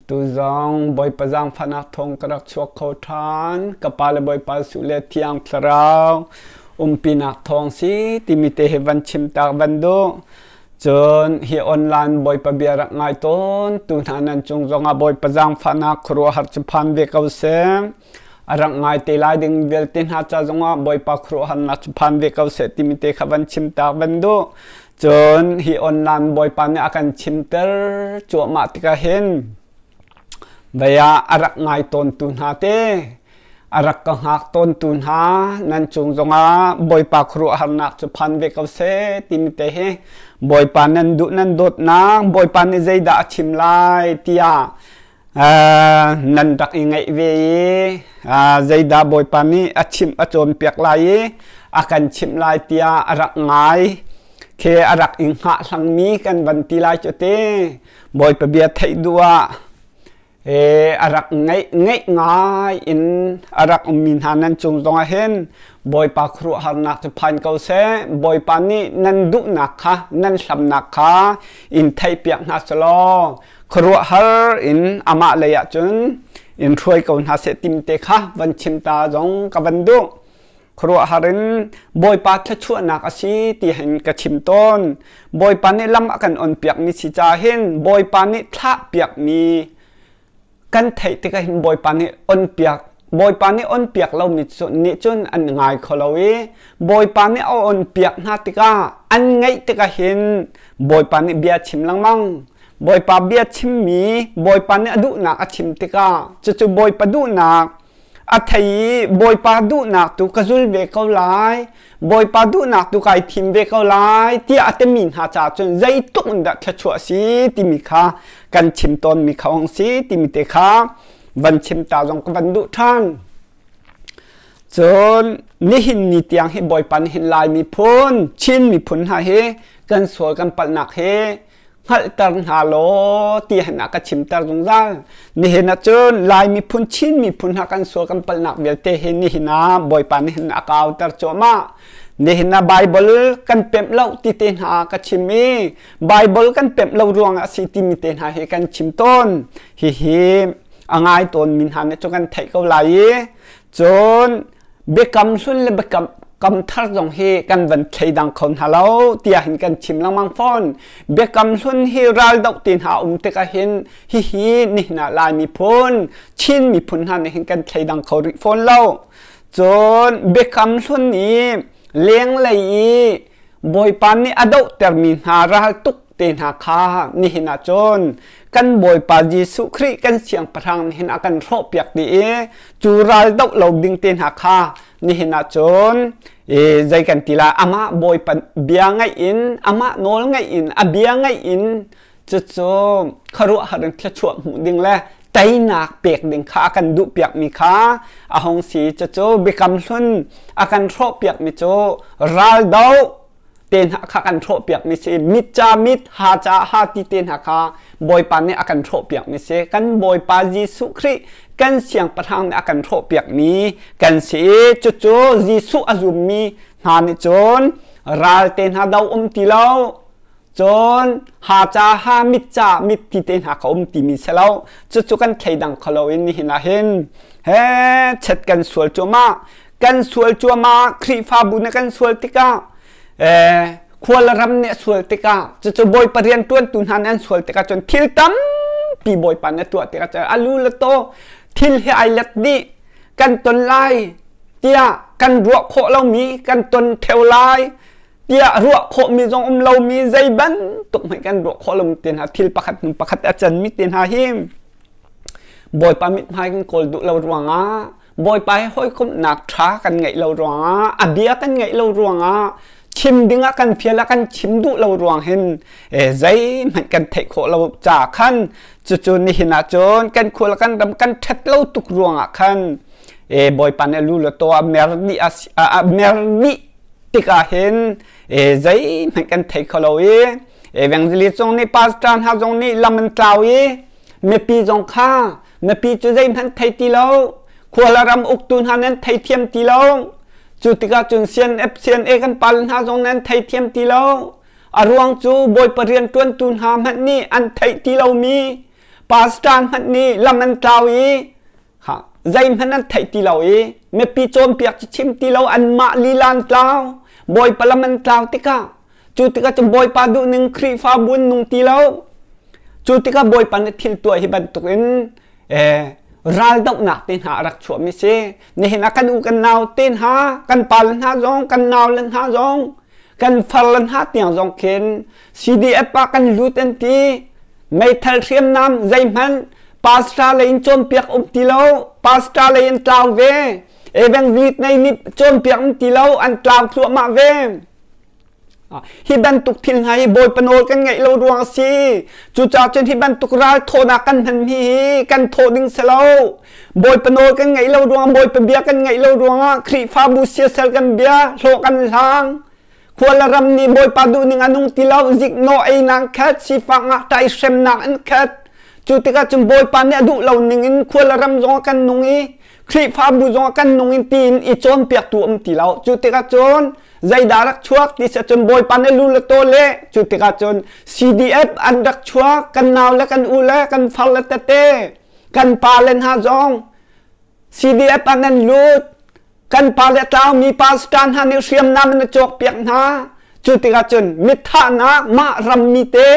Tu zong Bawipa zaangfahnak thawng ka rak chuak kho ṭhan. Ka pa le Bawipa Jesuh le Thiang Thlarau umpinak thawng si timi te hi van chim tak van duh. Cun hi online Bawipa bia rak ngai tawn tu hna nan cung zongah Bawipa zaangfahnak khuaruahhar cu phan ve ko seh. A rak ngai te lai ding vialte hna ca zongah Bawipa khuaruahharnak cu phan ve ko seh timi te kha van chim tak van duh. Cun hi online Bawipa nih a kan chimter cuahmah tikah hin vei ah a rak ngai tawntu hna te, a rak ka hngak tawntu hna nan cung zongah Bawipa khuaruahharnak cu phan ve ko seh timi te hi Bawipa nan duh nan dawtnak Bawipa nih zeidah a chim lai tiah nan rak i ngaih ve i zeidah Bawipa nih a chimh a cawnpiak lai i a kan chimh lai tiah a rak ngai khi a rak i hngah hlangmi kan van ti lai cu ti. Bawipa bia theih duh ah a rak ngaih ngaih ngai in a rak ummi hna nan cung zongah hin Bawipa khuaruahharnak cu phan ko seh. Bawipa nih nan duhnak kha nan hlamnak kha in theihpiak hna selaw khuaruahhar in amah lei ah cun in hruai ko hna seh timte kha van chim ta zong ka van duh. Khuaruahhar in Bawipa thluachuahnak a si ti hin ka chim tawn. Bawipa nih lam a kan onpiakmi si ca hin Bawipa nih thlahpiakmi kan theih tikah hin Bawipa nih onpiak Bawipa nih onpiak lomi nih cun an ngai kho lo i Bawipa nih a onpiak hna tikah an ngaih tikah hin Bawipa nih bia chim lengmang. Bawipa bia chimmi Bawipa nih a duhnak a chim tikah cucu Bawipa duhnak a thei i Bawipa duhnak tu ka zul ve ko lai, Bawipa duhnak tu kai thim ve ko lai tiah a timi hna caah cun zeitluk in dah thluachuah si timi kha kan chim tawnmi kha hong si timi te kha van chim ta zong ka van duh ṭhan. Cun nihin ni tiang hi Bawipa nih hin Lai miphun, Chin miphun hna hi kan sual kan palhnak hi hngalhter hna law ti hin a ka chimter zungzal. Nihin ah cun Lai miphun, Chin miphun hna kan sual kan palhnak vialte hi nihin ah Bawipa nih hin a kauter cuahmah. Nihin ah Bible kan pemh lo ti te hna ka chim i Bible kan pemh lo ruangah si timi te hna hi kan chim tawn. Hihi a ngai tawn mi hna nih cu kan theih ko lai i cun biakam hlun le biakam kam thar zong hi kan van thleidang kho hna lo tiah hin kan chim lengmang fawn. Biakam hlun hi raldoh ti hna um tikah hin hihi nihin ah Lai miphun, Chin miphun hna nih hin kan thleidang kho rih fawn lo. Cun biakam hlun i lenglei i Bawipa nih a dohtermi hna ral tuk te hna kha nihin ah cun kan Bawipa Jesuh Khrih kan Siangpahrang nihin a kan hrawhpiak dih i cu ral doh lo ding te hna kha nihin ah cun zei kan ti lai, amah Bawipa bia ngaih in, amah nawl ngaih in, a bia ngaih in cucu khuaruahhar in thluachuah hmuh ding le teinak pek ding kha a kan duhpiakmi kha a hung si. Cucu biakam hlun a kan hrawhpiakmi cu ral doh te hna kha kan hrawhpiakmi si, mit ca mit, ha ca ha ti te hna kha Bawipa nih a kan hrawhpiakmi si. Kan Bawipa Jesuh Khrih kan Siangpahrang nih a kan hrawhpiakmi kan si i cucu Jesuh a zummi hna nih cun ral te hna do um ti lo, cun ha ca ha, mit ca mit ti te hna kha um timi si lo. Cucu kan thleidang kho lo in nihin ah hin he chet kan sual cuahmah, kan sual cuahmah. Khrihfabu nih kan sual tikah, khual ram nih a sual tikah, cucu Bawipa rian ṭuantu hna nih an sual tikah cun thil tampi Bawipa nih a tuah tikah cun alu le taw thil hi ai let dih. Kan ton lai tiah kan ruah khawh lomi kan ton ṭheo lai tiah ruah khawhmi zong um lomi, zei bantuk hmanh kan ruah khawh lomi te hna thil pakhat hnu pakhat a canmi te hna hi Bawipa mithmai kan kawl duh lo ruangah, Bawipa he hawikomhnak ṭha kan ngeih lo ruangah, a bia kan ngeih lo ruangah, chim dingah kan fial ah kan chim duh lo ruang hin zeihmanh kan theih khawh lo ca khan cucu nihin ah cun kan khua kan ram kan ṭhat lo tuk ruangah khan Bawipa nih lu le taw a mer dih a mer dih tikah hin zeihmanh kan thei kho lo i evangelist zong nih, pastor hna zong nih lam an tlau i mipi zong kha mipi cu zeihmanh thei ti lo, khual ram uktu hna nan theithiam ti lo. Cu tikah cun CNF CNA kan pal hna zong nan theithiam ti lo. A ruang cu Bawipa rian ṭuantu hna hmanh nih an theih ti lomi. Pastor hmanh nih lam an tlau i ha zeihmanh an theih ti lo i mipi cawnpiak cu chim ti lo anmah lila an tlau. Bawipa lam an tlau tikah cu tikah cun Bawipa duhning Khrihfabu an nung ti lo. Cu tikah Bawipa nih thil tuah hi bantukin raldohnak te hna a rak chuahmi si. Nihin ah kan u kan nau te hna, kan pa le hna zong, kan nau le hna zong, kan far le hna tiang zong khin CDF ah kan lut an ti. Meithal hriamnam zeihmanh pastor lei in cawnpiak um ti lo, pastor lei in tlau ve. Evangelist nei nih cawnpiak um ti lo, an tlau thluahmah ve. Hi bantuk thil hna hi Bawipa nawl kan ngaih lo ruang a si. Cucaah cun hi bantuk ral thawhnak kan hmanmi hi kan thawh ding si lo. Bawipa nawl kan ngaih lo ruang, Bawipa bia kan ngaih lo ruangah Khrihfabu siasal kan bia, hlawh kan hlang. Khua le ram nih Bawipa duhning a nung ti lo, ziknawh einak khat, sifak ngakṭah i hremnak an khat. Cu tikah cun Bawipa nih a duh lo ning in khua le ram zong ah kan nung i Khrihfabu zong ah kan nung in tiin i cawnpiaktu um ti lo. Cu tikah cun zeidah rak chuak ti si cun Bawipa nih lu le taw le cu tikah cun CDF an rak chuak kan nau le kan u le kan far le tete kan pa le hna zong CDF an an lut kan pa le tlaumi pastor hna nih hriamnam an cawk piak hna cu tikah cun mithahnak mah rammi te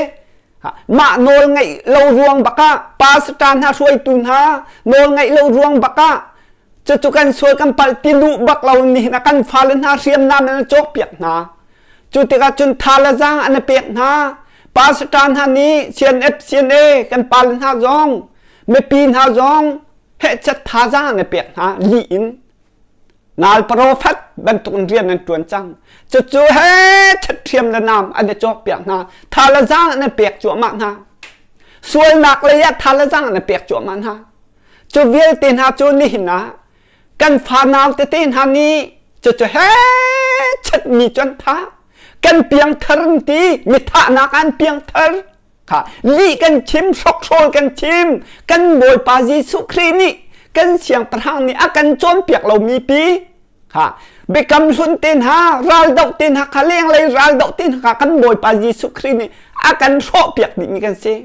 mah nawl ngeih lo ruang bakah pastor hna hruaitu hna nawl ngeih lo ruang bakah Cucu kan sual kan palh ti duh bak lo nih na kan fale hna hriamnam an cawkpiak hna. Cu tikah cun tha le zaang an pek hna. Pastor hna nih CNF CNA kan pale hna zong mipi hna zong hehchet thazaang an pek hna lih in nal profet bantuk in rian an tuan cang. Cucu he chet hriam le nam an i cawkpiak hna. Tha le zaang an pek cuahmah hna. Sualnak lei ah tha le zaang an pek cuahmah hna. Cu vialte hna cu nihin ah kan fanau tete hna nih cucu he chatmi cu an thah. Kan piangthar an ti, mithahnak an piangthar. Kha lih kan chim, hrokhrawl kan chim. Kan Bawipa Jesuh Khrih nih kan siangpahrang nih a kan cawnpiak lomi pi kha biakam hlun te hna raldoh te hna kha lenglei raldoh te hna kha kan Bawipa Jesuh Khrih nih a kan hrawhpiak dihmi kan si.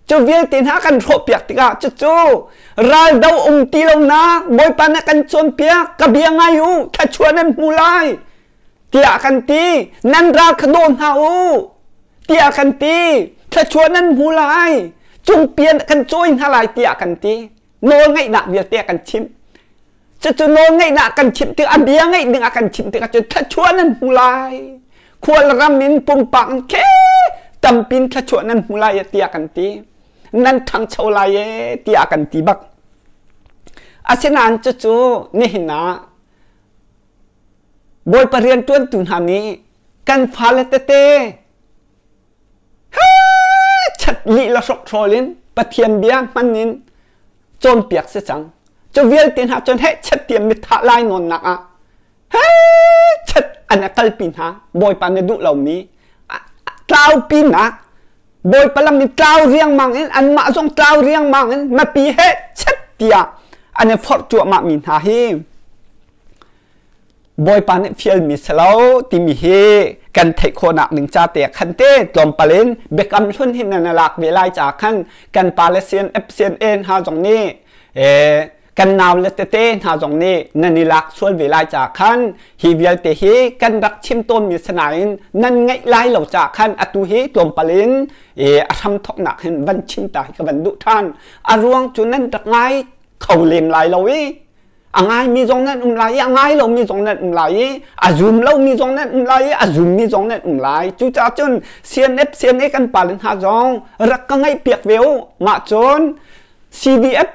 Cu vialte hna kan hrawhpiak tikah cucu raldo um ti lonak Bawipa nih kan cawnpiak ka bia ngai u thluachuah nan hmu lai tiah kan ti nan ral kha daw hna u tiah kan ti thluachuah nan hmu lai cungpian kan cawi hna lai tiah kan ti nawlngeihnak vialte a kan chimh Cucu nawlngeihnak kan chimh tik a bia ngeih ding a kan chimh tikah cun thluachuah nan hmu lai. Khualram in pumpak in khe tampin thluachuah nan hmu lai tiah kan ti. Nan ṭhangcho lai e tiah kan ti bak. Asinain cucu nihin ah Bawipa rianṭuantu hna nih kan fale tete chat lih la hrokhrawl in Pathian bia hman in cawnpiak si cang. Cu vialte hna cun heh chat tiam mithah lai nawnnak ah heh chat an a kalpi hna Bawipa na duh lomi tlaupinak Bawipa lam in tlau riangmang in anmah zong tlau riangmang in mipi heh chat tiah an i forh cuahmah mi hna hi Bawipa nih fialmi si lo timi hi kan theih khawhnak ding ca te khan te tlawmpal in biakam hlun hin nan lak ve lai ca khan kan pa le CNF CNA hna zong nih kan nau le tete hna zong nih nan i lak sual ve lai ca khan hi vialte hi kan rak chim tawnmi sinain nan ngaih lai lo ca khan atu hi tlawmpal in a hram thawknak hin van chim ta hi ka van duh ṭhan a ruang cu nan rak ngai kho lem lai lo i a ngaimi zong nan um lai i a ngai lomi zong nan um lai i a zum lomi zong nan um lai i a zummi zong nan um lai cucaah cun CNF CNA kan pale hna zong rak ka ngaihpiak ve u mah cun CDF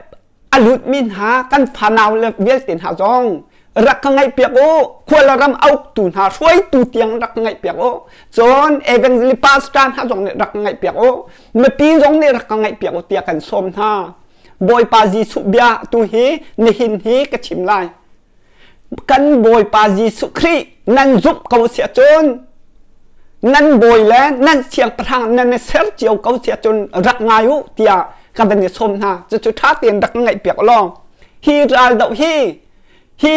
a lutmi hna kan fanau le vialte hna zong rak ka ngaihpiak u khual ram auktu hna hruaitu tiang rak ka ngaihpiak u cun evangelist pastor hna zong nih rak ka ngaihpiak u mipi zong nih rak ka ngaihpiak u tiah kan sawm hna Bawipa Jesuh bia tu hi nihin hi ka chim lai. Kan Bawipa Jesuh Khrih nan zumh ko si ahcun nan bawi le nan siangpahrang nan i ser cio ko si ahcun rak ngai u tiah ka van i sawm hna. Cucu ṭha tein rak ngaihpiak law hi ral doh hi hi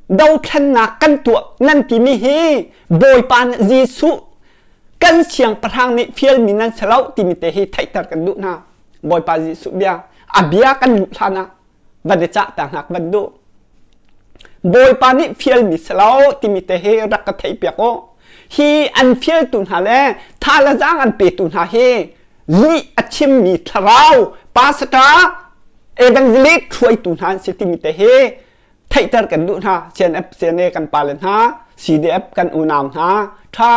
dothlennak kan tuah nan timi hi Bawipa Jesuh kan siangpahrang nih fialmi nan si lo timi te hi theihter kan duh hna. Bawipa Jesuh bia a bia kan luh hlan ah van i cah ta hna van duh. Bawipa nih fialmi si lo timi te hi rak ka theih piak u. Hi an fialtu hna le tha le zaang an petu hna hi lih a chimmi thlarau pastor evangelist hruaitu hna an si timi te hi theihter kan duh hna. CNF CNA kan pale hna, CDF kan unau hna ṭha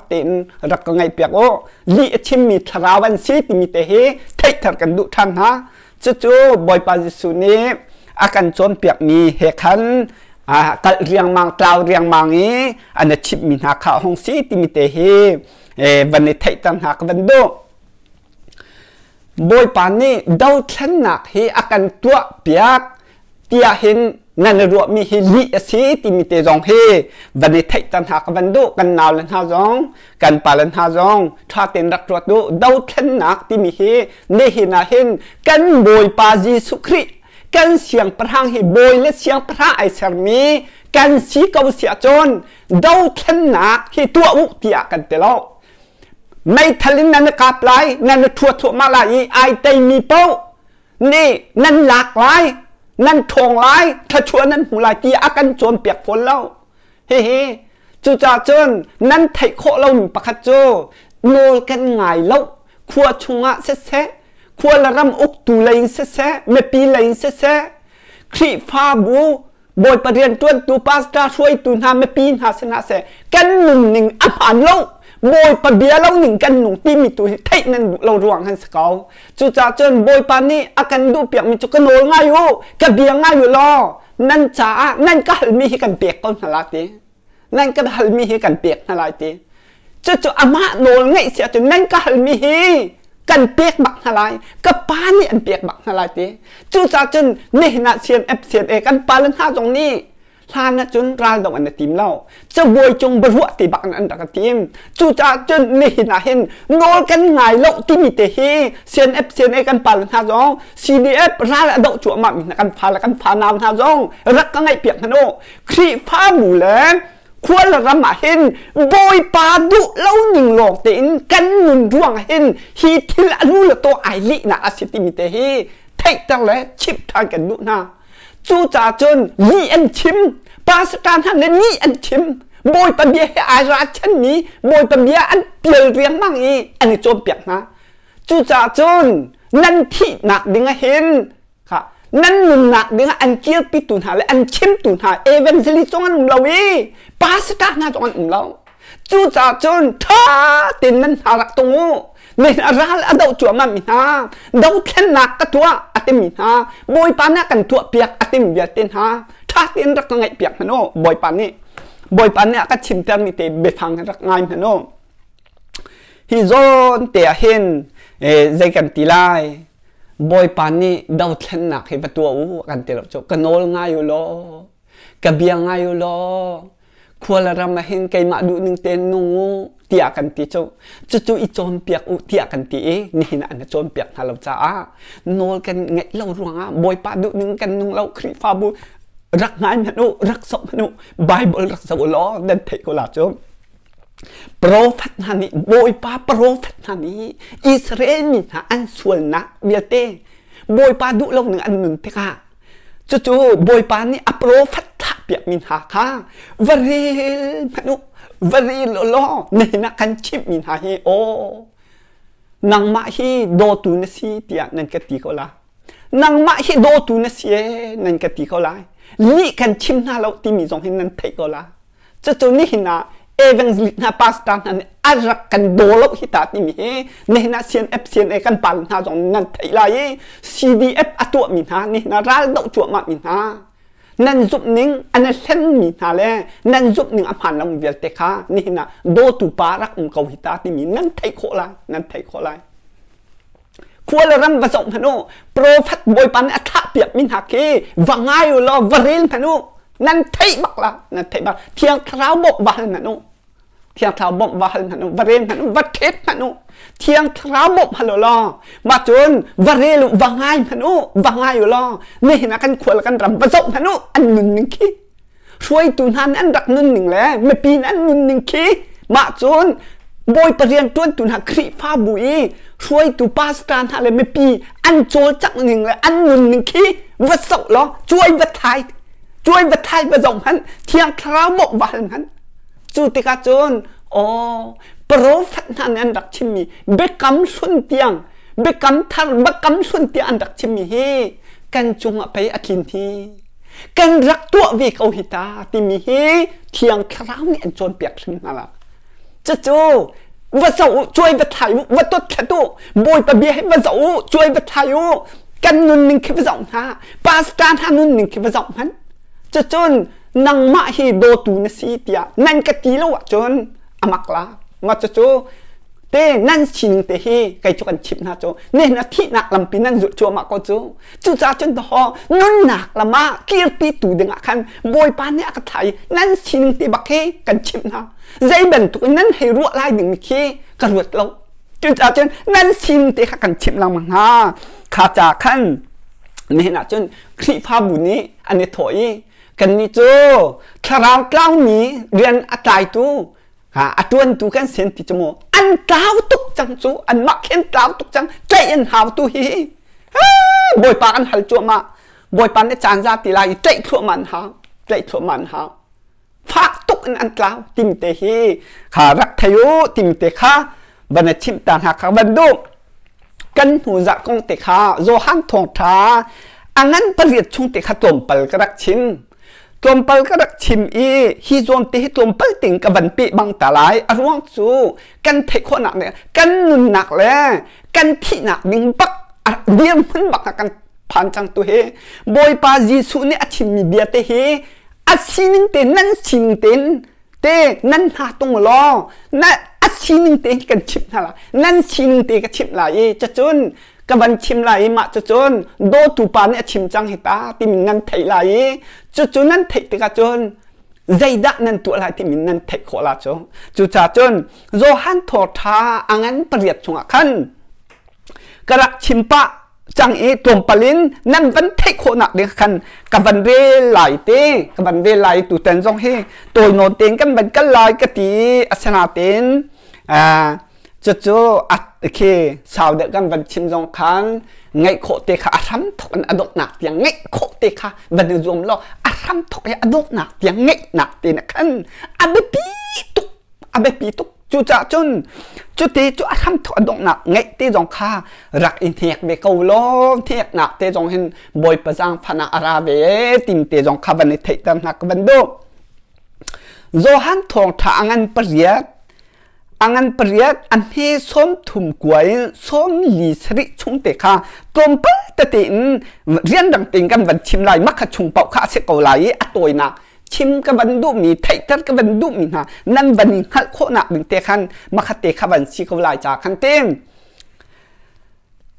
tein rak ka ngaih piak u. Lih a chimmi thlarau an si timi te hi theihter kan duh ṭhan hna. Cucu Bawipa Jesuh nih a kan cawnpiakmi he khan kalh riangmang tlau riangmang i an i chimhmi hna kha a hung si timi te hi van i theihter hna ka van duh. Bawipa nih dothlennak hi a kan tuahpiak tiah hin nan i ruahmi hi lih a si timi te zong hi van i theihter hna ka van duh. Kan nau le hna zong, kan pa le hna zong ṭha tein rak ruat u. Dothlennak timi hi nihin ah hin kan Bawipa Jesuh Khrih kan siangpahrang hi bawi le siangpahrang ai sermi kan si ko si ahcun dothlennak hi tuah u tiah kan ti lo. Meithal in nan i kap lai, nan i ṭhua thluahmah lai i ai teimi paoh nih nan lak lai, nan ṭhawng lai, thluachuah nan hmu lai ti a kan cawnpiak fawn lo. Hihi cucaah cun nan theih khawh lomi pakhat cu nawl kan ngai lo. Khua chungah siseh, khua le ram uktu lei in siseh, mipi lei in siseh, Khrihfabu Bawipa rianṭuantu pastor hruaitu hna mipi hna si hna seh kan nunning a hmaan lo Bawipa bia lo ning kan nung timi tu hi theih nan duh lo ruang han si ko. Cucaah cun Bawipa nih a kan duh piakmi cu ka nawl ngai u, ka bia ngai u law nan caah nan ka halmi hi kan pek ko hna la ti. Nan ka halmi hi kan pek hna lai ti. Cucu amah nawl ngeih si ahcun nan ka halmi hi kan pek bak hna lai. Ka pa nih an pek bak hna lai ti. Cucaah cun nihin ah CNF CNA kan pa le hna zong nih hlan ahcun ral dong an i tim lo. Cabuai cung biaruah ti bak in an rak i tim. Cucaah cun nihin ah hin nawl kan ngai lo timi te hi CNF CNA kan pa le hna zong CDF ral a doh cuahmah mi hna kan fa le kan fa nau hna zong rak ka ngaih piak hmanh u. Khrihfabu le khual ram ah hin Bawipa duh lo ning lawng tein kan nun ruang hin hi thil a lu le taw ai lihnak a si timi te hi theihter le chimh ṭhan kan duh hna. Cucaah cun lih an chim, pastor hna nih lih an chim, Bawipa bia he ai ralchanmi Bawipa bia an pial riangmang i an i cawnpiak hna. Cucaah cun nan thihnak ding ah hin kha nan nunnak dingah an kirpitu hna le an chimtu hna evangelist zong an um lo i pastor hna zong an um lo. Cucaah cun ṭha tein nan hna rak tung u. Nihin a ral a doh cuahmah mi hna, dothlennak ka tuah a timi hna, Bawipa nih a kan tuahpiak a timi vialte hna, ṭha tein rak ka ngaihpiak hmanh u. Bawipa nih Bawipa nih a ka chimtermi te biafang rak ngai hmanh u. Hi zawn te ah hin zei kan ti lai? Bawipa nih dothlennak hi va tuah u a kan ti lo cu. Ka nawl ngai u law, ka bia ngai u law, khua le ram ah hin keimah duhning tein nung u tiah kan ti cu. Cucu i cawnpiak u tiah kan ti i nihin ah an i cawnpiak hna lo caah nawl kan ngeih lo ruangah Bawipa duhning kan nung lo. Khrihfabu rak ngai hmanh u, rak zoh hmanh u, Bible rak zoh u law nan theih ko la cu. Profet hna nih Bawipa profet hna nih Israel mi hna an sualnak vialte Bawipa duh lo ning an nun tikah cucu Bawipa nih a profet thlahpiakmi hna kha va rel hmanh u, va rel u law nihin ah kan chimhmi hna hi aw nangmah hi dawtu na si tiah nan ka ti ko la. Nangmah hi dawtu na si ee nan ka ti ko lai. Lih kan chim hna lo timi zong hin nan theih ko la. Cucu nihin ah evangelist hna pastor hna nih a rak kan daw lo hi ta timi hi nihin ah CNF CNA kan pal hna zong nan theih lai i CDF a tuahmi hna nihin ah ral doh cuahmah mi hna nan zumh ning an i hlenmi hna le nan zumh ning a hmaan lo vialte kha nihin ah dawtu pa rak um ko hi ta timi nan theih khawh lai, nan theih khawh lai. Khua le ram va zoh hmanh u, profet Bawipa nih a thlah piakmi hna khi va ngai u law va rel hmanh u, nan theih bak la, nan theih bak. Thiang Thlarau bawmh va hal hmanh u, Thiang Thlarau bawmh va hal hmanh u, va rel hmanh u, va ṭhet hmanh u, Thiang Thlarau bawmh hal u law, mah cun va rel u, va ngai hmanh u, va ngai u law, nihin ah kan khua le kan ram va zoh hmanh u, an nunning khi hruaitu hna nih an rak nunning le mipi nih an nunning khi mah cun Bawipa rianṭuantu hna Khrihfabu i Hruaitu pastor hna le mipi an cawlcangh ning le an nun ning khi va soh law cuai va thai, cuai va thai va zoh hmanh, Thiang Thlarau bawmh va hal hmanh. Cu tikah cun aw profet hna nih an rak chimmi biakam hlun tiang, biakam thar, biakam hlun tiang an rak chimmi hi kan cungah pei a tlin hi. Kan rak tuah ve ko hi ta timi hi Thiang Thlarau nih an cawnpiak hrim hna la. Cucu va zoh u, cuai va thlai u, va tot thlat u, Bawipa bia hi va zoh u, cuai va thlai u, kan nunning khi va zoh hna, pastor hna nunning khi va zoh hmanh. Cucun nangmah hi dawtu na si tiah nan ka ti lo ahcun a mak la. Ma cucu te nan sining te hi kei cu kan chimh hna cu nihin a thihnak lampi nan zulh cuahmah ko cu. Cucaah cun dawh nunnak lam ah kirpi tu dingah khan Bawipa nih a ka thlah i nan sining te bak hi kan chimh hna. Zei bantuk in nan hei ruah lai ding khi ka ruat lo. Cucaah cun nan sining te kha kan chimh lengmang hna. Kha ca khan nihin ah cun Khrihfabu nih an i thawh i kannih cu thlarau tlaumi rian a tlaitu a ṭuantu kan sin ti cu mu an tlau tuk cang cu, anmah khi an tlau tuk cang, tlaih an hau tu hi. Bawipa kan hal cuahmah, Bawipa nih caan za ti lai i tlaih thluahmah an hau, tlaih thluahmah an hau, fak tuk in an tlau timte hi kha rak thei u timte kha van a chimh ta hna kha van duh. Kan hnu zarh kong te kha Johan thawngṭha a ngan 8 chung te kha tlawmpal ka rak chim, tlawmpal ka rak chim i hi zawn te hi tlawmpal ting ka van peh bang ta lai. A ruang cu kan theih khawhnak le kan nunnak le kan thihnak ding bak dirhmun bak ah kan phan cang tu hi. Bawipa Jesuh nih a chimmi bia te hi a sining te, nan sining tein te nan hna tung law na a sining te kan chimh hna la, nan sining te ka chimh lai i cacun ka van chim lai i mah cucun dawtu pa nih a chim cang hi ta timi nan theih lai i cucu nan theih tikah cun zeidah nan tuah lai timi nan theih khawh la cu. Cucaah cun Johan thawngṭha a ngan 8 chungah khan ka rak chim pah cang i tlawmpal in nan van theih khawhnak ding khan ka van rel lai te, ka van rel lai. Tutan zong hi tawi nawn tein kan van kal lai ka ti. Asinain cucu khi sau deuh kan van chim zong khan ngaih khawh te kha a hram thok in a donghnak tiang ngaih khawh te kha van i zuam law a hram thok i a donghnak tiang ngaihnak te na khan a biapi tuk, a biapi tuk. Cucaah cun cuti cu a hram thok a donghnak ngaih te zong kha rak i hnek ve ko law hneknak te zong hin Bawipa zaangfah a ra ve tim te zong kha van i theihter hna ka van duh. Johan thawngṭha a ngan 8, a ngan 8 a hme 39 in 47 chung te kha tlawmpal tete in rianrang tein kan van chim lai. Makha chung paoh kha a si ko lai i a tawinak chim ka van duhmi, theihter ka van duhmi hna nan van i hngalh khawhnak ding te khan makhat te kha van si ko lai ca khan te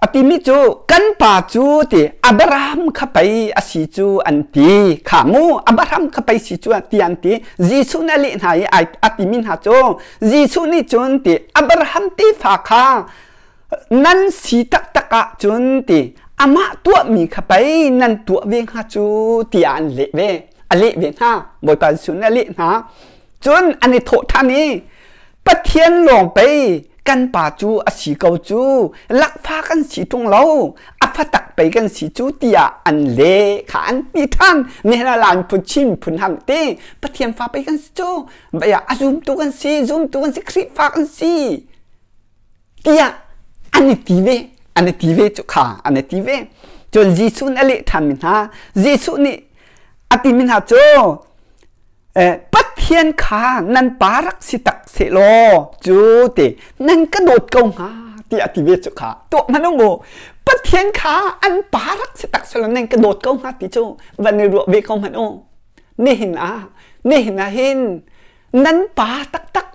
a timi cu kan pa cu ti Abraham kha pei a si cu an ti kha mu. Abraham kha pei si cu ti an ti. Jesuh nih a leh hna i a timi hna cu, Jesuh nih cun ti Abraham tefa kha nan si taktak ahcun ti amah tuahmi kha pei nan tuah ve hnga cu tiah an leh ve, a leh ve hna. Bawipa Jesuh nih a leh hna. Cun an i thawh ṭhan i Pathian lawng pei kan pa cu a si ko cu, lakfa kan si ṭung lo, a fa tak pei kan si cu tiah an leh kha an ti ṭhan. Nihin ah Lai phun, Chin phun han ti Pathian fa pei kan si cu, a zumtu kan si, zumtu kan si, Khrihfa kan si tiah an i ti ve, an i ti ve cu kha an i ti ve. Cun Jesuh nih a leh ṭhanmi hna, Jesuh nih a timi hna cu Pathian kha nan pa rak si tak sehlaw cu ti nan ka dawt ko hnga tiah a ti ve cu kha. Tuah hmanh u mu, Pathian kha an pa rak si tak sehlaw nan ka dawt ko hnga ti cu van i ruah ve ko hmanh u. Nihin ah, nihin ah hin nan pa taktak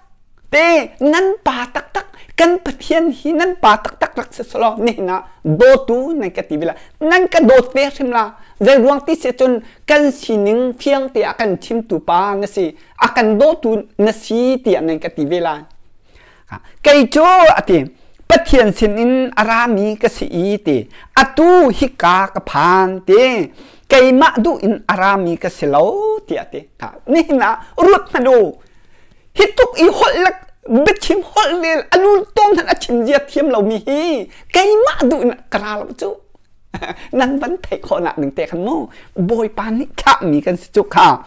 te, nan pa taktak kan Pathian hi nan pa taktak rak si selaw nihin ah dawtu nan ka ti ve la, nan ka dawt ve hrim la. Zei ruang ti si cun kan sining fiang te ah kan chimtu pa na si, a kan dawtu na si tiah nan ka ti ve lai. Kei cu a ti Pathian sinin a rami ka si i ti atu hika ka phan ti keimah duh in a rami ka si lo tiah ti. Nihin ah ruat hmanh u, hi tuk i holh lak. Biachim holh rel a lu tawng hmanh a chim zia thiam lomi hi keimah duh in ka ra lo cu. Nan van theih khawhnak ding te khan mu Bawipa nih thlahmi kan si cu kha.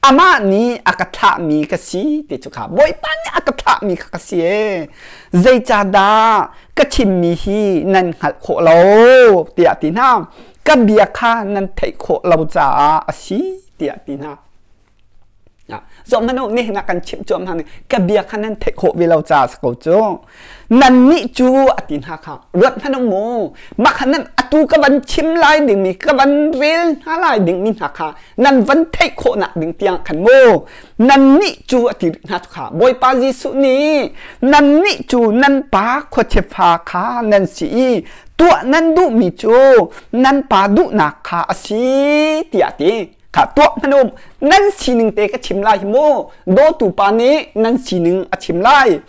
Amah nih a ka thlahmi ka si ti cu kha. Bawipa nih a ka thlahmi kha ka si ee. Zeicahdah ka chimmi hi nan hngalh khawh lo tiah ti hna. Ka bia kha nan theih khawh lo caah a si tiah ti hna. Zoh hmanh u, nihin ah kan chimh cuam hna ka bia kha nan theih khawh ve lo caah si ko cu. Nannih cu a ti hna kha ruat hmanh u mu. Mah kha nan atu ka van chim lai dingmi ka van rel hna lai dingmi hna kha nan van theih khawhnak ding tiang khan mu. Nannih cu a ti rih hna kha Bawipa Jesuh nih nannih cu nan pa khuachiafa kha nan si i tuah nan duhmi cu nan pa duhnak kha a si tiah a ti. Kha tuah hmanh um nan sining te ka chim lai hi mu. Dawtu pa nih nan sining a chim lai.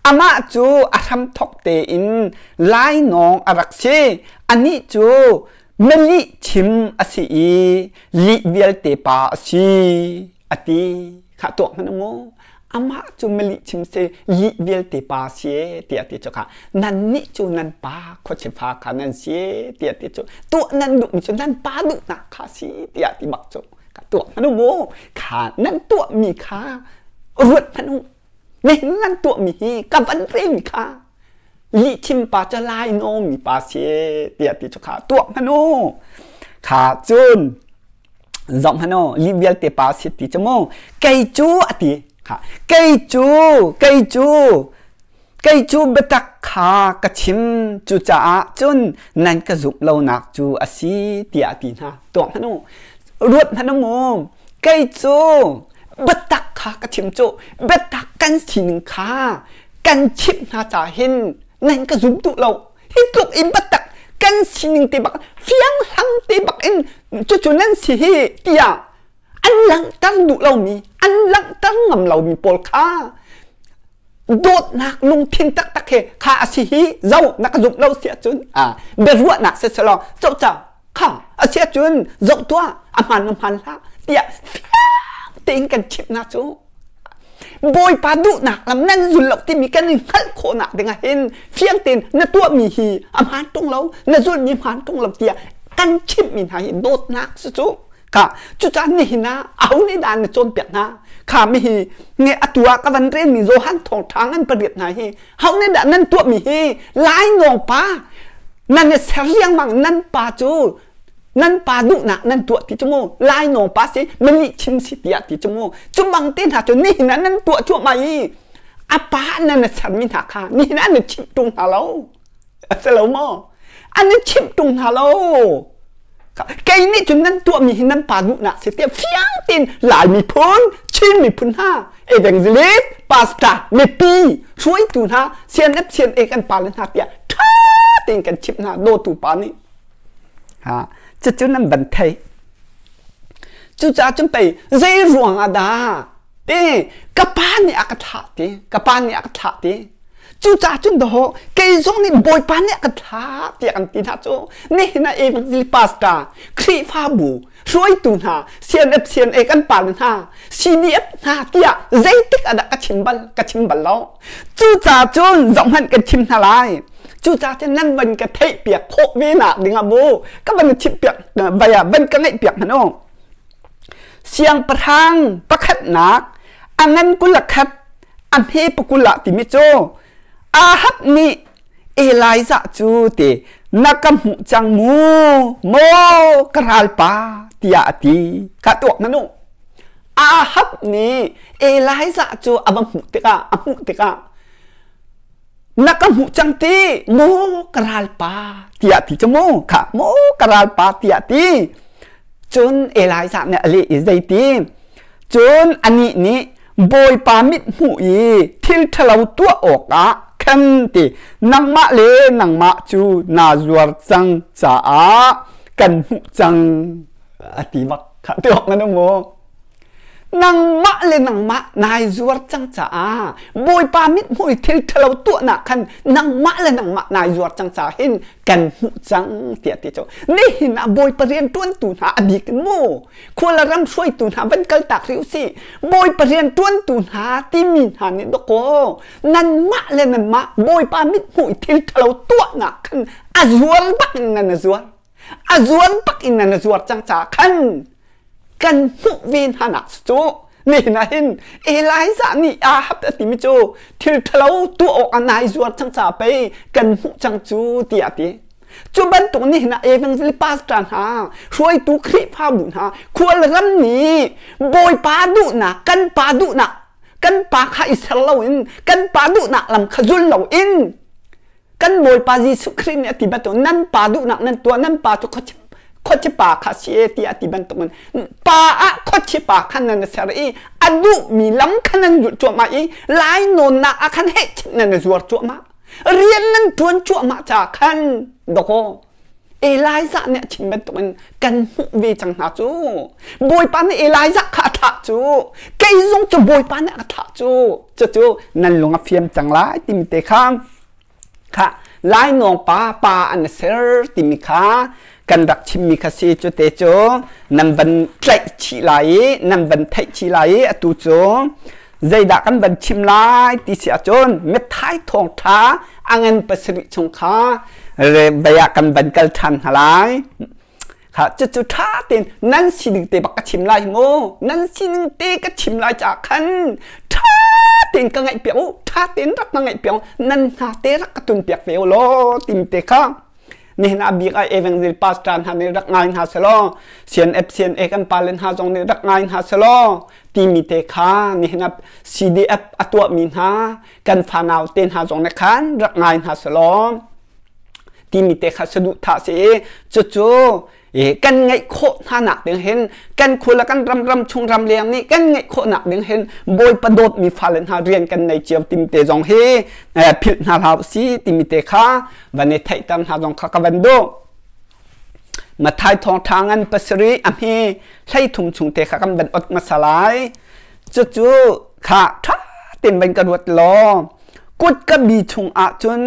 Amah cu a hramthok tein lainawng a rak si. Anih cu melih chim a si i lih vialte pa a si a ti. Kha tuah hmanh mu. Amah cu melih chim si lih vialte pa si e tiah ti cu kha nannih cu nan pa khuachifa kha nan si e tiah ti cu tuah nan duhmi cu nan pa duhnak kha si tiah ti bak cu kha tuah hmanh u mu. Kha nan tuahmi kha ruat hmanh u. Nihin nan tuahmi hi ka van relmi kha lihchim pa cu lai nawmi pa si tiah ti cu kha tuah hmanh u. Kha cun zoh hmanh u, lih vialte pa si ti cu mu kei cu a ti kha kei cu kei cu kei cu biatak kha ka chim cucaah cun nan ka zumh lonak cu a si tiah a ti hna. Tuah hmanh u, ruat hmanh u mu. Kei cu biatak kha ka chim cu biatak kan sining kha kan chimh hna ca hin nan ka zum duh lo. Hi tluk in biatak kan sining te bak fianghlang te bak in cucu nan si hi tiah an langhter duh lomi an langhter ngam lomi pawl kha dawtnak lungthin taktak he kha a si hi zo na ka zumh lo si ahcun biaruahnak si selaw coca kha a si ahcun zoh tuah a hmaan na hmaan hlah tiah fiang tein kan chimh hna cu Bawipa duhnak lam nan zul lo timi kan i hngalh khawhnak ding ah hin fiang tein na tuahmi hi a hmaan ṭung lo na zulhmi hmaan ṭung lo tiah kan chimhmi hna hi dawtnak si cu. Kha cucaah nihin ah aho nih dah na cawnpiak hna? Kha mi hi nge atu ah ka van relmi Johan thawngṭha ngan pariat hna hi ho nih dah nan tuahmi hi lainawng pa nan i ser riangmang nan pa cu nan pa duhnak nan tuah ti cu mu lainawng pa si malih chim si tiah ti cu mu cu bang te hna cu nihin ah nan tuah cuahmah i a pa nan i sermi hna kha nihin ah nan chimh ṭung hna lo. A si lo maw? An i chimh ṭung hna lo. Kei nih cun nan tuahmi hi nan pa duhnak si tiah fiang tein Lai miphun, Chin miphun hna, evangelist, pastor, mipi, hruaitu hna, CNF, CNA kan pa le hna tiah ṭha tein kan chimh hna dawtu pa nih. Ha, cucu nan van thei. Cucaah cun pei zei ruang ah dah ti ka pa nih a ka thlah ti, ka pa nih a ka thlah ti. Cucaah cun dawh kei zong nih Bawipa nih a ka thlah tiah kan ti hna cu nihin ah Evangelist Pastor Khrihfabu hruaitu hna CNF CNA kan pa le hna CDF hna tiah zeitik ah dah ka chim bal ka chim bal lo. Cucaah cun zohhmanh kan chim hna lai. Cucaah cun nan van ka theih piak khawh ve nak ding ah mu ka van chimh piak vai ah van ka ngaih piak hmanh u. Siangpahrang pakhatnak a ngan 21 a hme pakul ah timi cu Ahab nih Elijah cu ti na ka hmuh cang mu maw ka ralpa tiah a ti kha tuak hmanh u. Ahab nih Elijah cu a va hmuh tikah a hmuh tikah na ka hmuh cang ti maw ka ralpa tiah ti cu mu kha maw ka ralpa tiah ti cun Elijah nih a leh i zeiti Cun anih nih Bawipa mithmuh i thil ṭhalo tuah awkah khan ti nangmah le nangmah cu naa zuar cang caah kan hmuh cang a ti bak. Kha ti awk nan um maw? Nangmah le nangmah nai zuar cang caah Bawipa mithmuh i thil ṭhalo tuahnak khan nangmah le nangmah nai zuar cang caah hin kan hmuh cang tiah ti cu. Nihin ah Bawipa rianṭuantu hna a bik in mu khua le ram hruaitu hna van kaltak rih usih. Bawipa rianṭuantu hna timi hna nih dawkaw nanmah le nanmah Bawipa mithmuh i thil ṭhalo tuahnak khan a zuar bak in nan zuar. A zuar bak in nan zuar cang caah khan kan hmuh ve hna nak cu nihin ah hin Elijah nih Ahab a timi cu thil ṭhalo tuah awk ah nai zuar cang caah pei kan hmuh cang cu tiah a ti. Cu bantuk nihin ah evangelist pastor hna, hruaitu Khrihfabu hna, khual ram nih Bawipa duhnak, kan pa duhnak, kan pa kha i ser loin, kan pa duhnak lam kha zul loin kan Bawipa Jesuh Khrih nih a ti bantuk nan pa duhnak nan tuah, nan pa cu khuaci pa kha si e tiah a ti bantuk in pa ah khuaci pa khan nan ser i a duhmi lam kha nan zulh cuahmah i lai nawnnak ah khan heh nan zuar cuahmah, rian nan ṭuan cuahmah caah khan dawkaw Elijah nih a chim bantukin kan hmuh ve cang hna cu. Bawipa nih Elijah kha a thlah cu, kei zong cu Bawipa nih a thlah cu. Cucu nan lung a fiam cang lai timi te kha kha lainawng pa pa an ser timi kha kan rak chimmi kha si. Cu te cu nan van tlaih chih lai i nan van theih chih lai i atu cu zeidah kan van chim lai ti si ahcun mithai thawngṭha a ngan 7 chung kha vei ah kan van kal ṭhan hna lai. Kha cucu ṭha tein nan sining te bak ka chim lai mu. Nan sining te ka chim lai caah khan ṭha tein ka ngaih piak u, ṭha tein rak ka ngaih piak u, nan hna te rak ka tun piak ve u law timi te kha nihin ah bik ah evangel pastor hna nih rak ngai hna selaw, CNF CNA kan pale hna zong nih rak ngai hna selaw timi te kha nihin ah CDF a tuahmi hna kan fanau te hna zong nih khan rak ngai hna selaw timi te kha saduhthah si i cucu kan ngeih khawh hna nak ding hin kan khua le kan ram, ram chung ram leng nih kan ngeih khawh nak ding hin Bawipa dawtmi fale hna rian kan nei cio timi te zong hi philh hna hlah si timi te kha van i theihter hna zong kha ka van duh. Mathai thawngṭha ngan 7 a hme 13 chung te kha kan van ot hmasa lai. Cucu kha ṭha tein van ka ruat law kut ka bi chung ah cun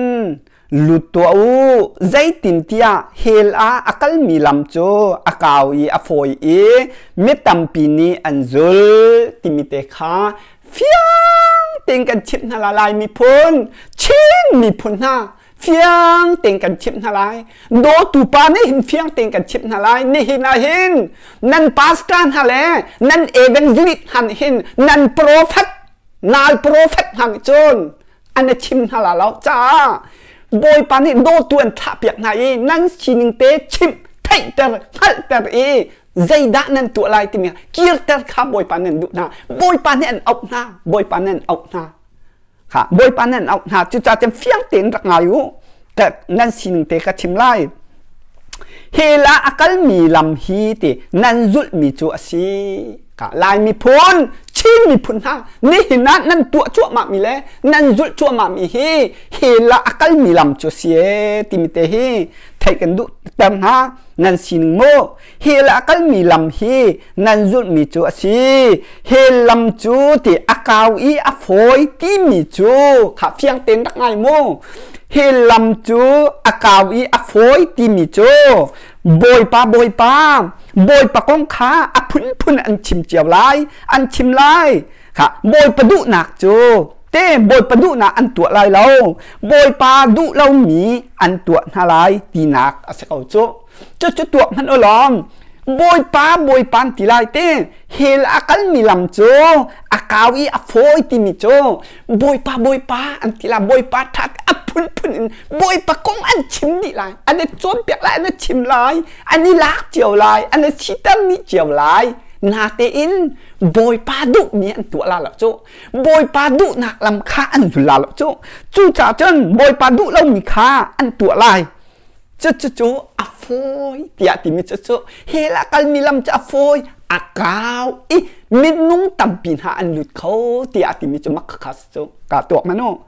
lut tuah u, zeitintiah hell ah a kalmi lam cu a kau i a fawi i mi tampi nih an zul timi te kha fiang tein kan chimh hna lai. Lai miphun, Chin miphun hna, fiang tein kan chimh hna lai. Dawtu pa nih hin fiang tein kan chimh hna lai. Nihin ah hin nan pastor hna le nan evangelist hna nih hin, nan prophet, nal prophet hna nih cun an i chim hna la lo caah Bawipa nih dawtu an thlah piak hna i nan sining te chimh, theihter, hngalhter i zeidah nan tuah lai timi kirter kha Bawipa nih an duh hna. Bawipa nih an auh hna, Bawipa nih an auh hna kha, Bawipa nih an auh hna. Cucaah cun fiang tein rak ngai u, nan sining te ka chim lai. Hell ah a kalmi lam hi ti nan zulhmi cu a si. Lai miphun, Chin miphun hna, nihin ah nan tuah cuahmahmi le nan zulh cuahmahmi hi hell ah a kalmi lam cu si e timi te hi theih kan duh ter hna. Nan sining mu, hell ah a kalmi lam hi nan zulhmi cu a si. Hell lam cu ti a kau i a fawi timi cu kha fiang tein rak ngai mu. Hell lam cu a kau i a fawi timi cu Bawipa, Bawipa, Bawipa kong kha a phunphun an chim cio lai, an chim lai. Kha Bawipa duhnak cu te Bawipa duhnak an tuah lai lo, Bawipa duh lomi an tuah hna lai tinak a si ko cu. Cucu tuah hmanh u law Bawipa, Bawipa an ti lai te. Hell a kalmi lam cu a kau i a fawi timi cu Bawipa, Bawipa an ti lai, Bawipa ṭha a phunphun in Bawipa kong an chim dih lai, an i cawnpiak lai, an i chim lai, an i lak cio lai, an i siter dih cio lai. Natein Bawipa duhmi an tuah la lo cu. Bawipa duhnak lam kha an zul la lo cu. Cucaah cun Bawipa duh lomi kha an tuah lai. Cucu a fawi tiah timi cucu hell ah kalmi lam cu a fawi, a kau i minung tampi hna an lut kho tiah timi cu mak kha cu ka tuak manu.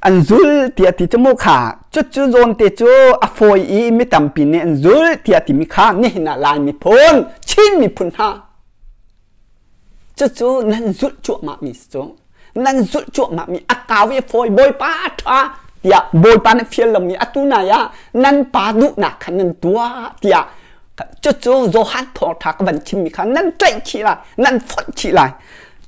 An zul tiah ti cu mu kha cucu zawn te cu a fawi i mi tampi nih an zul tiah timi kha nihin ah Lai miphun, Chin miphun hna. Cucu nan zulh cuahmah mi si cu. Nan zulh cuahmah mi a kau i a fawi Bawipa a ṭha tiah Bawipa nih fial lomi atu nai ah nan pa duhnak kha nan tuah tiah cucu Johan thawngṭha ka van chimmi kha nan tlaih chih lai, nan fonh chih lai.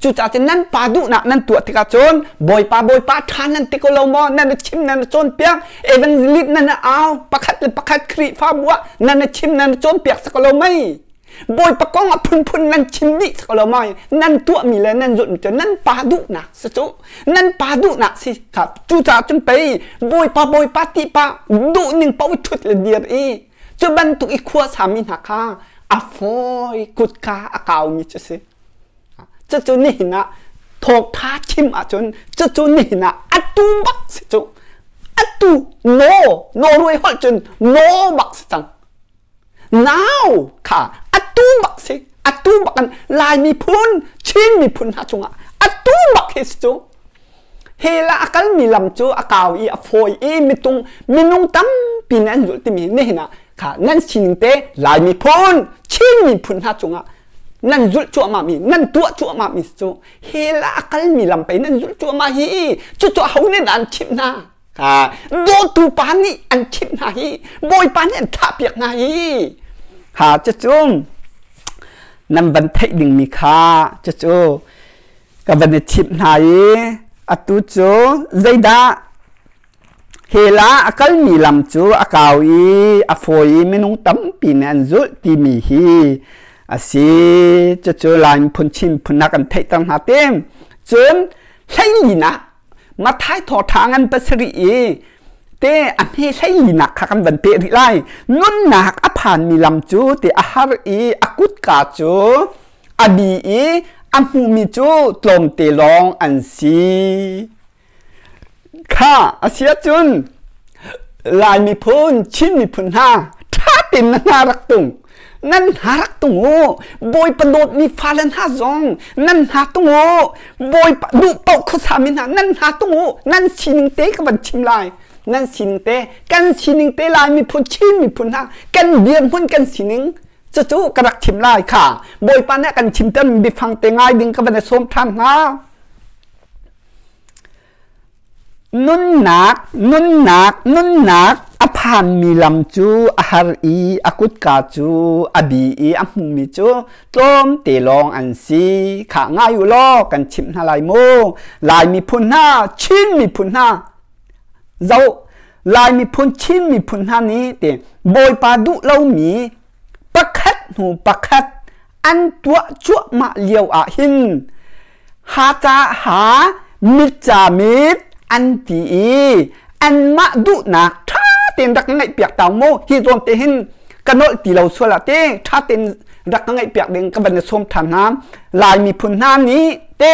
Cucaah cun nan pa duhnak nan tuah tikah cun Bawipa Bawipa ṭha nan ti ko lo maw? Nan i chim nan i cawnpiak, evangelist nan i au, pakhat le pakhat Khrihfabu ah nan i chim nan i cawnpiak si ko lo mei? Bawipa kong a phunphun nan chim dih si ko lo mei? Nan tuahmi le nan zulhmi cu nan pa duhnak si cu. Nan pa duhnak si kha cucaah cun pei Bawipa Bawipa ti pa duhning paoh i ṭhut le dir i cu bantuk i khua sami hna kha a fawi kutka a kaumi cu si. Cucu nihin ah thawngtha chim ahcun cucu nihin ah atu bak si cu. Atu no Norway holh cun no bak si cang. Now kha atu bak si. Atu bak an Lai miphun, Chin miphun hna cungah atu bak hi si cu. Hi la a kalmi lam cu a kau i a fawi i mitung minung tampi nih an zulh timi nihin ah kha nan sining te Lai miphun, Chin miphun hna cungah nan zulh cuahmah mi, nan tuah cuahmah mi cu hi la a kalmi lam pei nan zulh cuahmah hi cucu aho nih dah an chimh hna? Kha dawtu pa nih an chimh hna hi, Bawipa nih an thahpiak hna hi. Kha cucu nan van theih dingmi kha cucu ka van i chimh hna i atu cu zeidah hell ah a kalmi lam cu a kau i a fawi i minung tampi nih an zulh timi hi a si. Cucu Lai miphun Chin miphun ah kan theihter hna te. Cun hleilinak Matthai thawngṭha ngan pasarih i te a hme hleilinak kha kan van peh rih lai. Nunnak a phanmi lam cu te a har i a kutka cu a bi i a hmumi cu tlawmte lawng an si. Kha a si ahcun Lai miphun, Chin miphun hna ṭha tein na hna rak tung. Nan hna rak tung u. Bawipa dawtmi fale hna zong nan hna tung u. Bawipa duh paoh khuasami hna nan hna tung u. Nan sining te ka van chim lai. Nan sining te, kan sining te Lai miphun, Chin miphun hna kan dirhmun kan sining Cucu ka rak chim lai kha Bawipa nih a kan chimter mi biafang te ngai ding ka van i sawm ṭhan hnga. Nunnak, nunnak, nunnak a phanmi lam cu a har i a kutka cu a bi i a hmumi cu tlawmte lawng an si. Khah ngai u law kan chimh hna lai mu. Lai miphun hna, Chin miphun hna, Zoh, Lai miphun Chin miphun hna nih ti Bawipa duh lomi pakhat hnu pakhat an tuah cuahmah lio ah hin ha ca ha mit ca mit an ti i anmah duhnak ṭha tein rak ngaih piak tau mu hi zawn te hin ka nolh ti lo sual ah te ṭha tein rak ka ngaih piak ding ka van i sawm ṭhan hna. Lai miphun hna nih te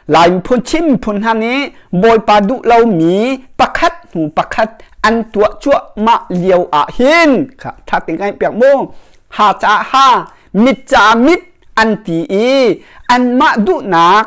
Lai miphun Chin miphun hna nih Bawipa duh lomi pakhat hnu pakhat an tuah cuahmah lio ah hin kha ṭha tein ka piak mu ha caah ha mit caah mit an ti i anmah duhnak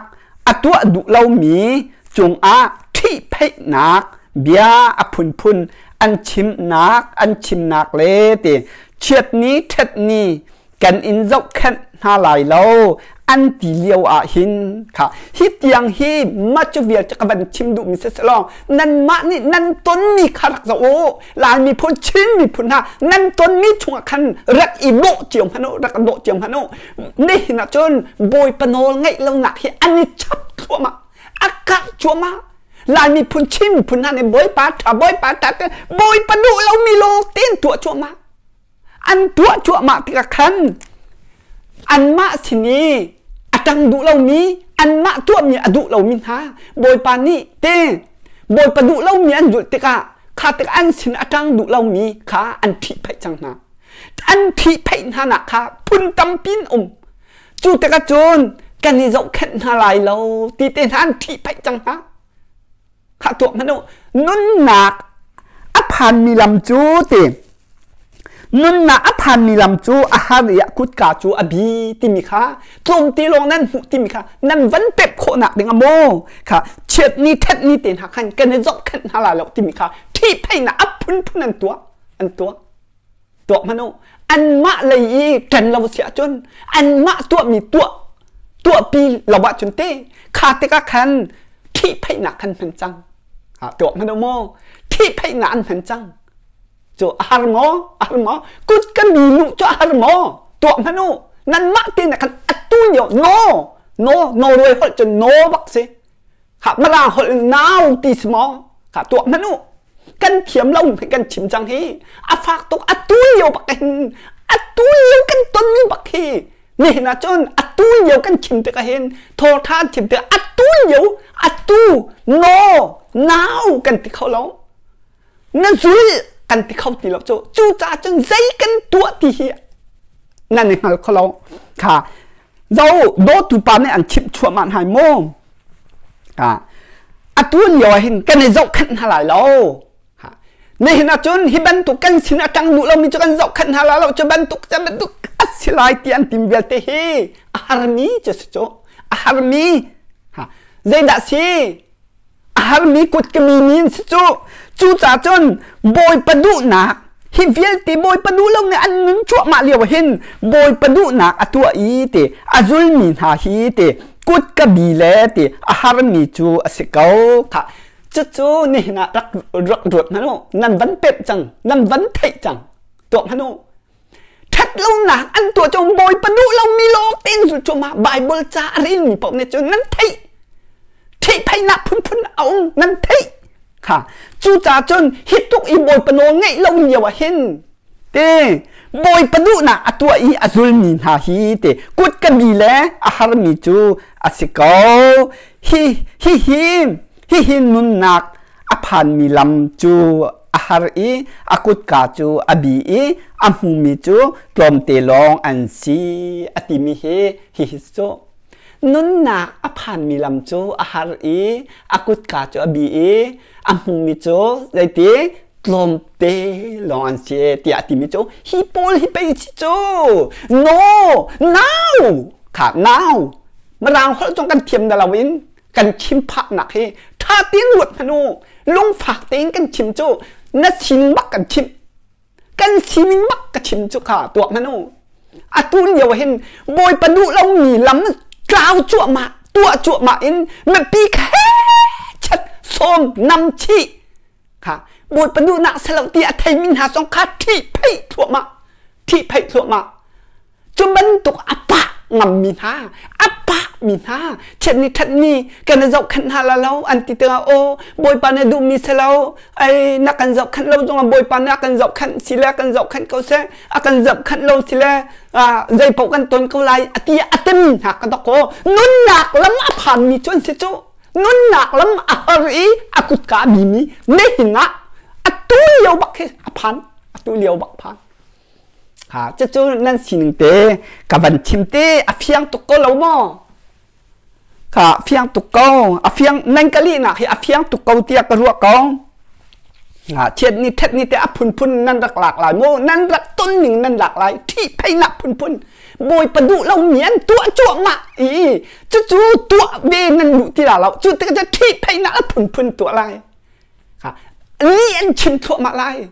a tuah duh lomi cungah ṭhihphaihnak bia a phunphun an chimnak an chimnak le ti chiatni ṭhatni kan in zohkhenh hna lai lo an ti lio ah hin kha hi tiang hi mah cu vial cu ka van chim duhmi si selaw nanmah nih nan tonmi kha rak zoh u. Lai miphun Chin miphun hna nan tonmi chungah khan rak i dawh cio hmanh u, rak dawh cio hmanh u. Nihin ah cun Bawipa nawl ngaih lonak hi an i chap thluahmah, a karh cuahmah. Lai miphun Chin miphun hna nih Bawipa ṭha, Bawipa ṭha te Bawipa duh lomi lawng tein tuah cuahmah. An tuah cuahmah tikah khan anmah sin i a ṭang duh lomi, anmah tuahmi a duh lomi hna Bawipa nih te Bawipa duh lomi an zulh tikah kha tikah an sin a ṭang duh lomi kha an ṭhihphaih cang hna. An ṭhihphaih hna nak kha phun tampi in um. Cu tikah cun kan i zohkhenh hna lai lo ti te hna an ṭhihphaih cang hna. Khah tuak hmanh u. Nunnak a phanmi lam cu ti nunnak a phanmi lam cu a har i a kutka cu a bi timi kha tlawmte lawng nan hmuh timi kha nan van pep khawhnak ding a maw kha chiatni ṭhatni te hna khan kan i zohkhenh hna lai lo timi kha ṭhihphaihnak a phunphun an tuah an tuah. Tuah hmanh u. Anmah lei i ṭan lo si ahcun anmah tuahmi tuah. Tuahpi lo ahcun te kha tikah khan ṭhihphaihnak khan hman cang. Tuah hmanh u maw? Ṭhihphaihnak an hman cang. Cu a har maw? A har maw? Kut ka mi luh cu a har maw? Tuah hmanh u. Nanmah te na khan atu lio no no Norway holh cu no bak si. Kha Mirang holh in nau ti si maw? Kha tuah hmanh u. Kan thiam lo kan chim cang hi. A fak tuk atu lio bak hin atu lio kan tonmi bak hi nihin ahcun atu lio kan chim tikah hin thawtha chim tikah atu lio atu no nau kan ti kho lo. Na zul kan ti kho ti lo cu. Cucaah cun zei kan tuah ti hi nan i hngal kho lo. Kha zo dawtu pa nih an chimh chuahmah hna mu. Atu lio ah hin kan i zohkhenh hna lai lo. Nihin ahcun hi bantuk kan sin a ṭang duh lomi cu kan zohkhenh hna lai lo. Cu bantuk cu bantuk a si lai ti an tim vialte hi a harmi cu si cu. A harmi. Zeidah si? A harmi kutkami mi an si cu. Cucaah cun Bawipa duhnak hi vialte Bawipa duh lo nih an nun cuahmah lio hin Bawipa duhnak a tuah i ti a zulmi hna hi ti kutka bi le ti a harmi cu a si ko kha. Cucu nihin ah rak rak ruat hmanh u. Nan van pemh cang, nan van theih cang, tuak hmanh u. Ṭhat lonak an tuah cu Bawipa duh lomi lawng tein zul cuahmah. Bible ca a relmi paoh nih cun nan theih. Theihphaihnak phunphun a um, nan theih. Kha cucaah cun hi tuk i Bawipa nawl ngeih lo lio ah hin te Bawipa duhnak a tuah i a zulmi hna hi te kutka bi le a harmi cu a si ko. Hi hi hi hihi nunnak a phanmi lam cu a har i a kutka cu a bi i a hmumi cu tlawmte lawng an si a timi hi hihi cu nunnak a phanmi lam cu a har i a kutka cu a bi i a hmumi cu zeiti tlawmte lawng an si tiah a timi cu hi pawl hi pei si cu no now kha now Mirang holh zong kan thiam na lo in kan chim phahnak hi ṭha tein ruat hmanh u. Lungfak tein kan chim cu na sining bak kan chimh, kan sining bak ka chim cu kha tuah hmanh u. Atu lio hin Bawipa duh lomi lam tlau cuahmah tuah cuahmah in mipi kha chat sawm nam chih kha Bawipa duhnak selo ti a theimi hna zong kha ṭhih pheih thluahmah, ṭhih pheih thluahmah. Cu bantuk a pah ngammi hna, a pahmi hna, chiat ni ṭhat ni kan i zohkhenh hna la lo an ti tikah aw Bawipa nih duhmi si lo, ai na kan zohkhenh lo zongah Bawipa nih a kan zohkhenh si le kan zohkhenh ko seh, a kan zohkhenh lo si le zei paoh kan ton ko lai a ti a timi hna ka dok aw nunnak lam a phanmi cu an si cu. Nunnak lam a har i a kutka a bimi nihin ah atu lio bak khi a phan, atu lio bak phan. Ha, cucu nan sining te ka van chim te a fiang tuk ko lo maw? Ka fiang tuk ko. A fiang nan ka lihnak hi a fiang tuk ko tiah ka ruah ko. Ha, chiat ni thet ni te a phunphun nan rak lak lai mu. Nan rak ton ning nan lak lai. Ṭhihpheihnak phunphun. Bawipa duh lo mi an tuah cuahmah i cucu tuah ve nan duh ti la lo. Cu tikah cu ṭhihpheihnak a phunphun tuah lai. Ha, lih an chim thluahmah lai.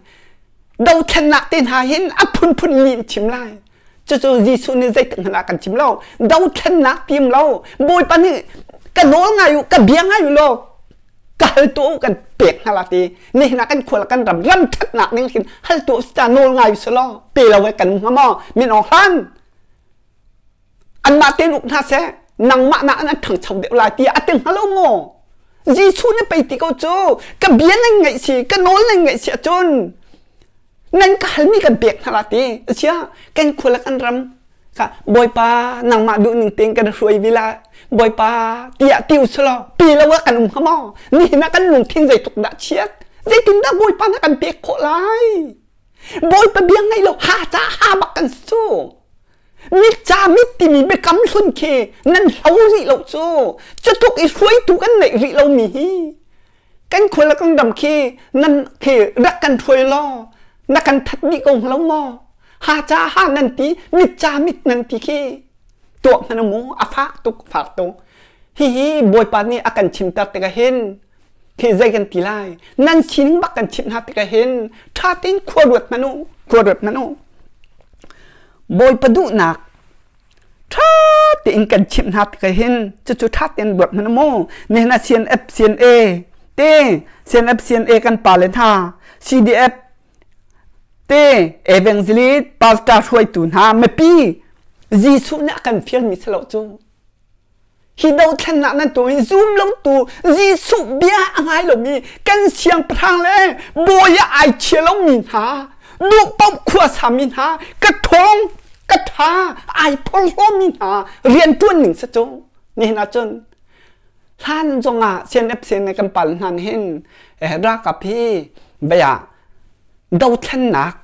Dothlennak te hna hin a phunphun lih an chim lai. Cucu Jesuh nih zeitik hmanh ah kan chim lo. Dothlennak tim lo. Bawipa nih ka nawl ngai u, ka bia ngai u law ka hal tuah u kan pek hna la ti. Nihin ah kan khual kan ram ram ṭhatnak ning hin hal tuah u ta nawl ngai u selaw pe lo e kan um hnga maw? Min Aung Hlaing anmah tein uk hna seh, nangmah nak an ṭhangcho deuh lai tiah a ti hnga lo maw? Jesuh nih pei ti ko cu ka bia nan ngaih si, ka nawl nan ngaih si ahcun nan ka halmi kan pek hna la ti. Asia kan khua le kan ram kha Bawipa nangmah duh ning tein kan hruai vi la Bawipa tiah ti usulaw pi lo ah kan um hnga maw? Nihin ah kan lungthin zeitluk dah chiat? Zeitindah Bawipa na kan pek khawh lai? Bawipa bia ngaih lo ha ca ha bak kan su. Mit ca mit timi biakam hlun khi nan hlo rih lo cu. Cutluk i hruaitu kan neih rih lomi hi kan khua le kan ram khi nan khi rak kan hruai law na kan that dih ko lo maw? Ha ca ha nan ti, mit ca mit nan ti khi tuah hmanh mu a fak tuk fak tuk. Hihi Bawipa nih a kan chimter tikah hin khi zei kan ti lai? Nan sining bak kan chimh hna tikah hin ṭha tein khua ruat hmanh u, khua ruat hmanh u. Bawipa duhnak ṭha tein kan chimh hna tik hin cucu ṭha tein ruat hmanh mu. Nihin ah CNF CNA te CNF CNA kan pale hna CDF te evangelist pastor hruaitu hna mipi Jesuh nih a kan fialmi si lo cu. Hi dothlennak nan tuah hi zum lotu Jesuh bia a ngai lomi kan siangpahrang le bawi ah ai chia lomi hna duh paoh khua sami hna ka ṭhawng ka ṭha ai phorhlawmi hna rianṭuan ning si cu nihin ah cun hlan zongah CNF CNA kan pal hna hin ralkap hi bia dothlennak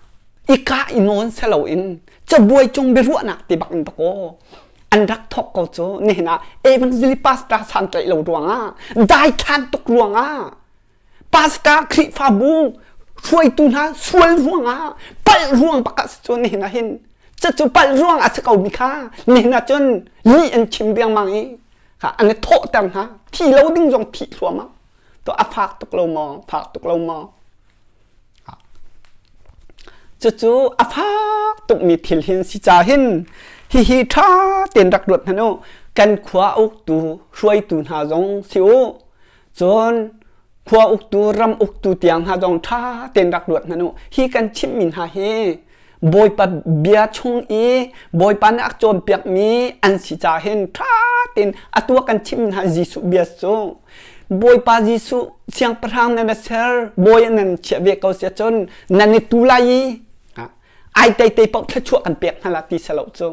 i kah i nawn seloin cabuai cung biaruahnak ti bak in dakaw an rak thawk ko cu. Nihin ah evangelist pastor santlaih lo ruangah, daithlan tuk ruangah, pastor Khrihfabu hruaitu hna sual ruangah, palh ruang bak ah si cu. Nihin ah hin cucu palh ruang ah si ko mi kha nihin ah cun lih an chim riangmang i kha an i thawhter hna. Thi lo ding zong thih thluahmah to a fak tuk lo maw? Fak tuk lo maw? Cucu a fak tukmi thil hin si ca hin hihi ṭha tein rak ruat hmanh u. Kan khua uktu hruaitu hna zong si u. Cun khua uktu, ram uktu tiang hna zong ṭha tein rak ruat hmanh u. Hi kan chimhmi hna hi Bawipa bia chung i Bawipa nih a cawnpiakmi an si caah hin ṭha tein atu a kan chimh hna Jesuh bia cu. Bawipa Jesuh siangpahrang nan ser, bawi nan chiah ve ko sia cun nan i tu lai i ai teite paoh thluachuah kan pek hna la ti selo cu.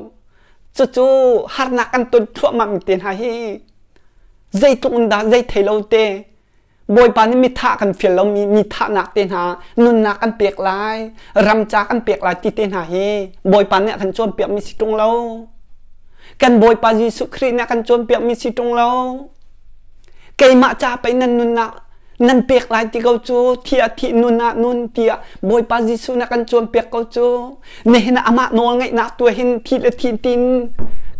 Cucu harnak kan ton thluahmah mi te hna hi zeitluk in dah zei thei lo te Bawipa nih mithah kan fial lomi mi thahnak te hna nunnak kan pek lai, ramca kan pek lai ti te hna hi Bawipa nih a kan cawnpiakmi si ṭung lo. Kan Bawipa Jesuh Khrih nih a kan cawnpiakmi si ṭung lo. Keimah ca pei nan nunnak nan pek lai ti ko cu, thi ah thih, nun ah nun tiah Bawipa Jesuh nih a kan cawnpiak ko cu. Nihin ah amah nawl ngeihnak tu hin thi le thi tin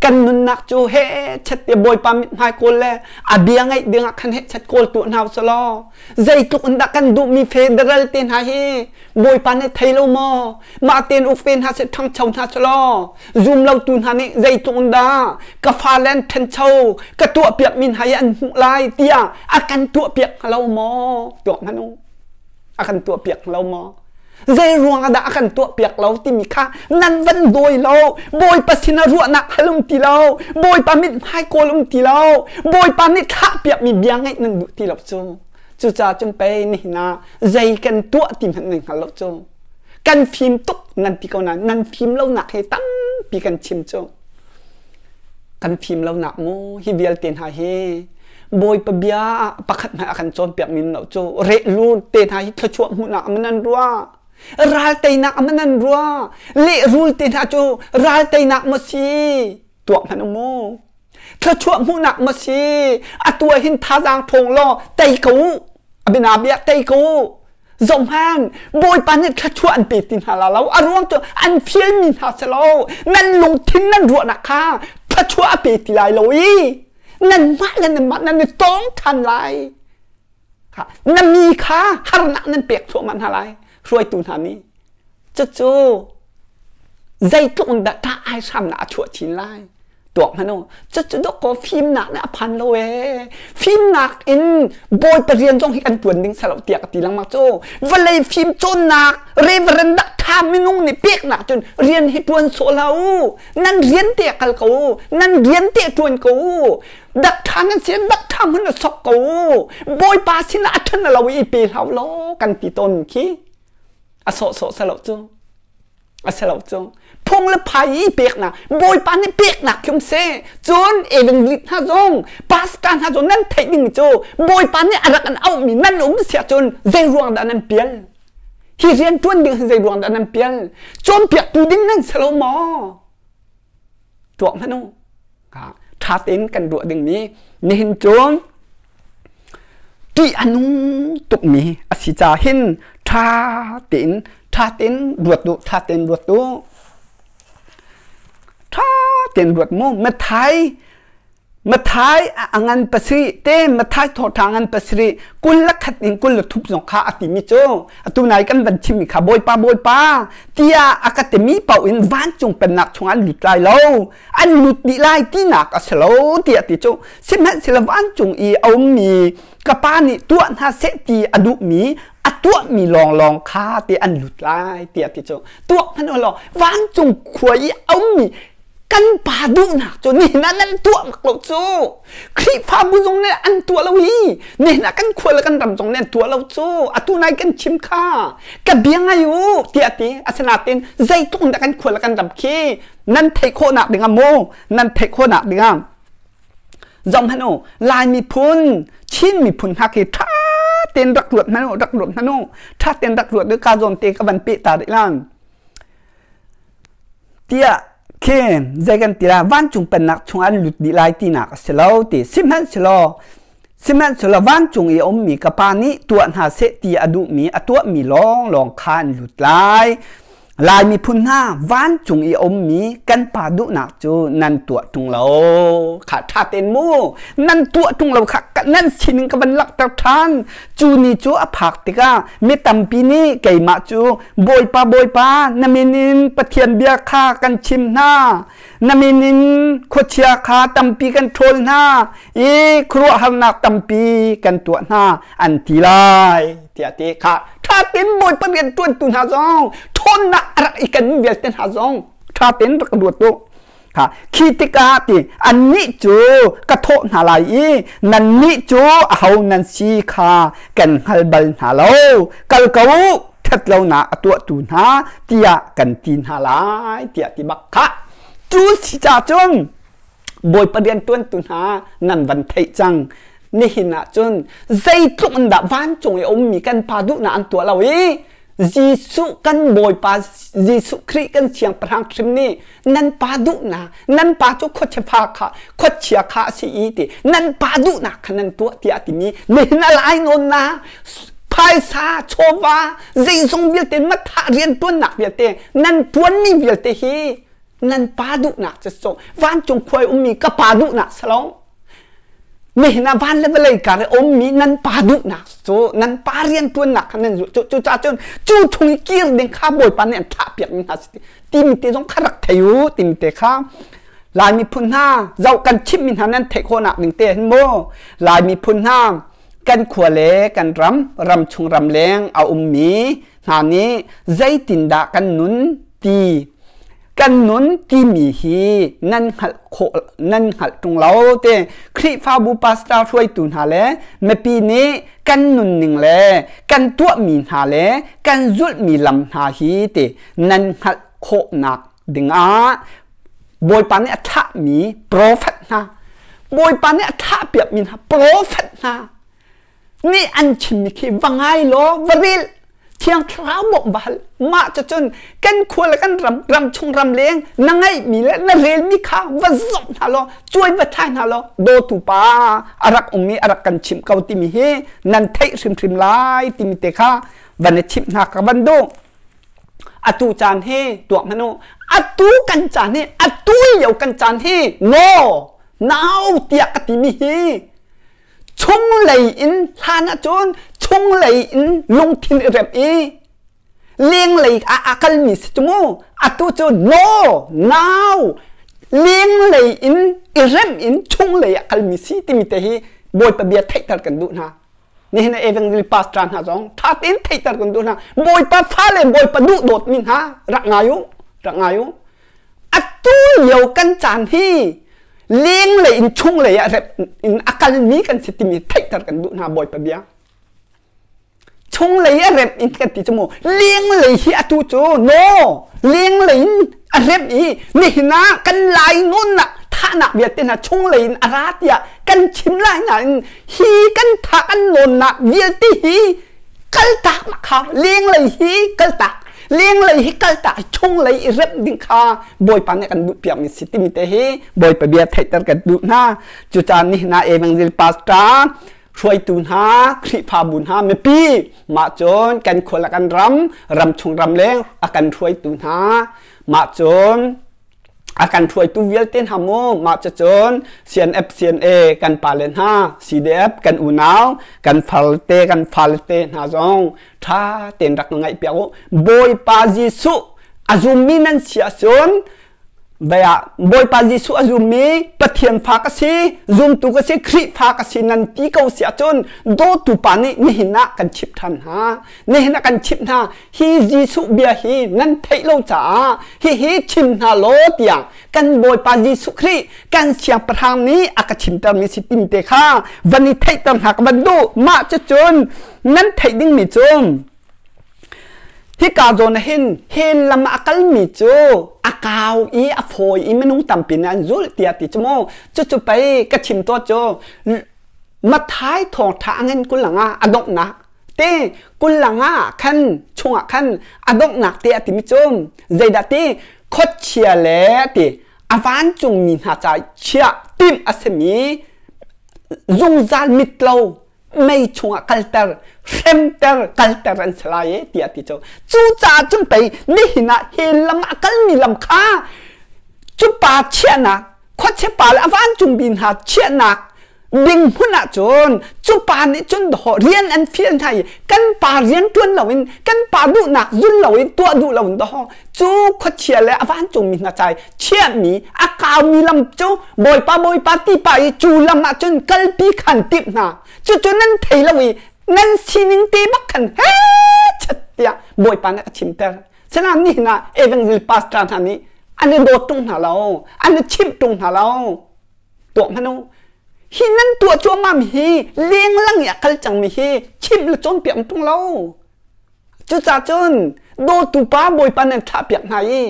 kan nunnak cu he chet te Bawipa mithmai kawl le a bia ngaih ding ah khan hehchet kawl tuah hna usih law zeitluk in dah kan duhmi federal te hna hi Bawipa nih thei lo maw? Mah tein uk ve hna seh, ṭhangcho hna seh law zum lo tu hna nih zeitluk in dah ka fale an ṭhancho ka tuahpiakmi hna hi an hmuh lai tiah a kan tuahpiak hnga lo maw? Tuak hmanh u. A kan tuahpiak hnga lo maw? Zei ruang ah dah a kan tuahpiak lo timi kha nan van dawi lo. Bawipa sinah ruahnak hal um ti lo. Bawipa mithmai kawl um ti lo. Bawipa nih thlahpiakmi bia ngaih nan duh ti lo cu. Cucaah cun pei nihin ah zei kan tuah ti hmanh nan hngal lo cu. Kan fim tuk nan ti ko nain nan fim lonak hi tampi kan chim cu. Kan fim lonak mu hi vialte hna hi Bawipa bia ah pakhat hmanh a kan cawnpiak mi lo cu. Rehlur te hna hi thluachuah hmuhnak ah nan ruah, ral teinak ah nan ruah, lehrul te hna cu ral teinak maw si? Tuak hmanh u mu. Thluachuah hmuhnak maw si? Atu ah hin thazaang ṭhawng law tei ko u. A bia bia tei ko u. Zohhmanh, Bawipa nih thluachuah an pe ti hna la lo. A ruang cu an fialmi hna si lo. Nan lungthin nan ruahnak kha thluachuah a pe ti lai lo i nanmah le nanmah nan i tawng ṭhan lai. Na mi kha harnak nan pek thluahmah hna lai hruaitu hna nih. Cucu zeitluk in dah ṭah ai hramnak a chuah chin lai. Tuak hmanh u. Cucu dawkaw fimnak nih a phan lo ee. Fimnak in Bawipa rian zong hi kan ṭuan ding si lo tiah ka ti lengmang cu. Vawlei fim cawnnak reverend dak ṭha minung nih peknak cun rian hi ṭuan sawh hlah u. Nan rian te kal ko u. Nan rian te ṭuan ko u. Dak ṭha nan si dak ṭha hmanh a sok ko u. Bawipa sinah a ṭhan lo i pe hlah u law kan ti tawn khi. A sawhsawh si lo cu. A si lo cu. Phung le phai i peknak Bawipa nih peknak khi um si. Cun evangelist hna zong pastor hna zong nan theih ding cu Bawipa nih a rak an auhmi nan um si ahcun zei ruang dah nan pial? Hi rian ṭuan ding hi zei ruang dah nan pial? Cawnpiaktu ding nan si lo maw? Tuah hmanh u. Ṭha tein kan ruah dingmi nihin cu ṭih a nung tukmi a si caah hin ṭha tein ṭha tein ruat u, ṭha tein ruat u. Ṭha tein ruat mu. Matthai. Mathai a ngan pasarih te Mathai thawhṭha ngan pasarih 21 in 23 zong kha a timi cu atu nai kan van chimmi kha Bawipa Bawipa tiah a ka timi paoh in vancung pennak chungah an lut lai lo an lut dih lai tinak a si lo tiah ti cu sihmanhsehlaw vancung i a ummi ka pa nih tuah hna seh ti a duhmi a tuahmi lawnglawng kha ti an lut lai tiah ti cu tuak hmanh u law vancung khua i a ummi kan pa duhnak cu nihin ah nan tuah bak lo cu. Khrihfabu zong nih an tuah lo hi. Nihin ah kan khua le kan ram zong nih an tuah lo cu. Atu nai kan chim kha. Ka bia ngai u tiah ti. Asinain zeitluk in dah kan khua le kan ram khi nan theih khawhnak ding ah mu nan theih khawhnak ding ah zoh hmanh u Lai miphun Chin miphun hna khi ṭha tein rak ruat hmanh u rak ruat hmanh u ṭha tein rak ruat ka zawn te ka van peh ta rih lan. Tiah khi zei kan ti la vancung pennak chungah an lut dih lai tinak a si lo ti. Sihmanhsehlaw sihmanhsehlaw vancung i a ummi ka Pa nih tuah hna seh ti a duhmi a tuahmi lawnglawng kha an lut lai. Lai miphun hna vancung i a ummi kan Pa duhnak cu nan tuah ṭung lo. Kha ṭha tein mu nan tuah ṭung lo kha nan sining ka van langhter ṭhan. Cu ni cu a phak tikah mi tampi nih keimah cu Bawipa, Bawipa, na min in Pathian bia kha kan chim hna. Na min in khuachia kha tampi kan ṭhawl hna i khuaruahharnak tampi kan tuah hna, an ti lai, tiah ti kha ṭha tein Bawipa rian ṭuantu hna zong ṭhawnnak a rak i kan vialte hna zong ṭha tein rak ruat u. Kha khi tikah ti annih cu ka thawh hna lai i nannih cu aho nan si kha kan hngal bal hna lo. Kal ko u, ṭhatlonak a tuahtu hna tiah kan ti hna lai tiah ti bak kha. Cu si ca cun Bawipa rianṭuantu hna nan van theih cang. Nihin ah cun zeitluk in dah vancung i a ummi kan Pa duhnak an tuah lo i Jesuh kan Bawipa Jesuh Khrih kan Siangpahrang hrim nih nan pa duhnak nan pa cu khuachia kha khuachia kha a si i ti nan pa duhnak kha nan tuah tiah a timi nihin a lai nawn na phaisa chawva zeizong vialte matha riantuannak vialte nan tuanmi vialte hi nan pa duhnak cu so vancung khuai ummi ka pa duhnak salo Nihin ah van le vawlei kar i ummi nan pa duhnak cu nan pa rianṭuannak kha nan zulh. Cu caah cun cu chung i kir ding kha Bawipa nih an thlahpiakmi hna si timi te zong kha rak thei u timi te kha Lai miphun hna zoh kan chimhmi hna nan theih khawhnak ding te hin mu Lai miphun hna kan khua le kan ram ram chung ram leng a ummi hna nih zeitindah kan nun ti kan nun timi hi nan hngalh khawh nan hngalh ṭung lo te. Khrihfabu pastor hruaitu hna le mipi nih kan nunning le kan tuahmi hna le kan zulhmi lam hna hi te nan hngalh khawhnak dingah Bawipa nih a thlahmi profet hna Bawipa nih a thlahpiakmi hna profet hna nih an chimmi khi va ngai law va rel. Thiang Thlarau bawmh va hal. Mah cucun kan khua le kan ram ram chung ram leng na ngeihmi le na relmi kha va zoh hna law cuai va thlai hna law dawtu pa a rak um i a rak kan chimh ko timi hi nan theih hrimhrim lai timi te kha van i chimh hna ka van duh. Atu caan hi tuak hmanh u. Atu kan caan hi atu lio kan caan hi no now tiah ka timi hi chunglei in hlan ahcun chunglei in lungthin i remh i lenglei ah a kalmi si cu mu. Atu cu no now lenglei in i remh in chunglei ah kalmi si timi te hi Bawipa bia theihter kan duh hna. Nihin ah evangel pastor hna zong ṭha tein theihter kan duh hna. Bawipa fale Bawipa duh dawtmi hna rak ngai u rak ngai u. Atu lio kan caan hi lenglei in chunglei ah rep in a kalmi kan si timi theihter kan duh hna Bawipa bia. Chunglei a rep in kan ti cu mu. Lenglei hi atu cu no lenglei in a rep i nihin ah kan lai nawnnak thahnak vialte hna chunglei in a ra tiah kan chim lai nain hi kan thah kan nawnnak vialte hi kaltak kha lenglei hi kaltak lenglei hi kaltak chunglei i remh ding kha Bawipa nih kan duhpiak mi si timi te hi Bawipa bia theihter kan duh hna. Cucaah nihin ah evangel pastor hruaitu hna Khrihfabu hna mipi mah cun kan khua le kan ram ram chung ram leng a kan hruaitu hna mah cun. A kan hruaitu vialte hna mu mah cucun CNF CNA kan pale hna CDF kan unau kan falte kan falte hna zong ṭha tein rak ngaih piak u. Bawipa Jesuh a zummi nan si ahcun Baya Bawipa Jesuh a zummi Pathian fa ka si, zumtu ka si, Khrihfa ka si nan ti ko si ahcun dawtu pa nih nihin ah kan chimh ṭhan hna. Nihin ah kan chimh hna. Hi Jesuh bia hi nan theih lo caah hihi chim hna law tiah kan Bawipa Jesuh Khrih kan siangpahrang nih a ka chimtermi si tim te kha van i theihter hna ka van duh. Mah cucun nan theih dingmi cu Hika zawn ah hin hen lam ah a kalmi cu a kau i a fawi i minung tampi nih an zulh tiah ti cu mu. Cucu pei ka chim tuah cu Matthai thawngṭha a ngan 20 ah a donghnak te 20 ah khan chungah khan a donghnak te a timi cu zeidah ti khuachia le ti a vancungmi hna ca chiah timh a simi zungzal mit lo mei chungah kalter hremter kalter an si lai e tiah ti cu cucaah cun pei nihin ah hi lam a kalmi lam kha cu pa chiahnak khuachia pa le a vancung bi hna chiahnak ding hmun ah cun cu pa nih cun rian an fial hna i kan pa rian ṭuan loin kan pa duhnak zul loin tuah duh loin dawh cu khuachia le a vancungmi hna cai chiahmi a kaumi lam cu bawipa bawipa ti pa i cu lam ah cun kalpi khan timh hna cucu nan thei lo i nan sining te bak khan he chat tiah bawipa nih a chimter sinain nihin ah evangel pastor hna nih an i dawt tung hna lo an i chimh tung hna lo tuah hmanh u hi nan tuah cuahmah mi hi lenglang i a kal cangmi hi chimh le cawnpiak tung lo Cucaah cun dawtu pa Bawipa nan thlahpiak hna i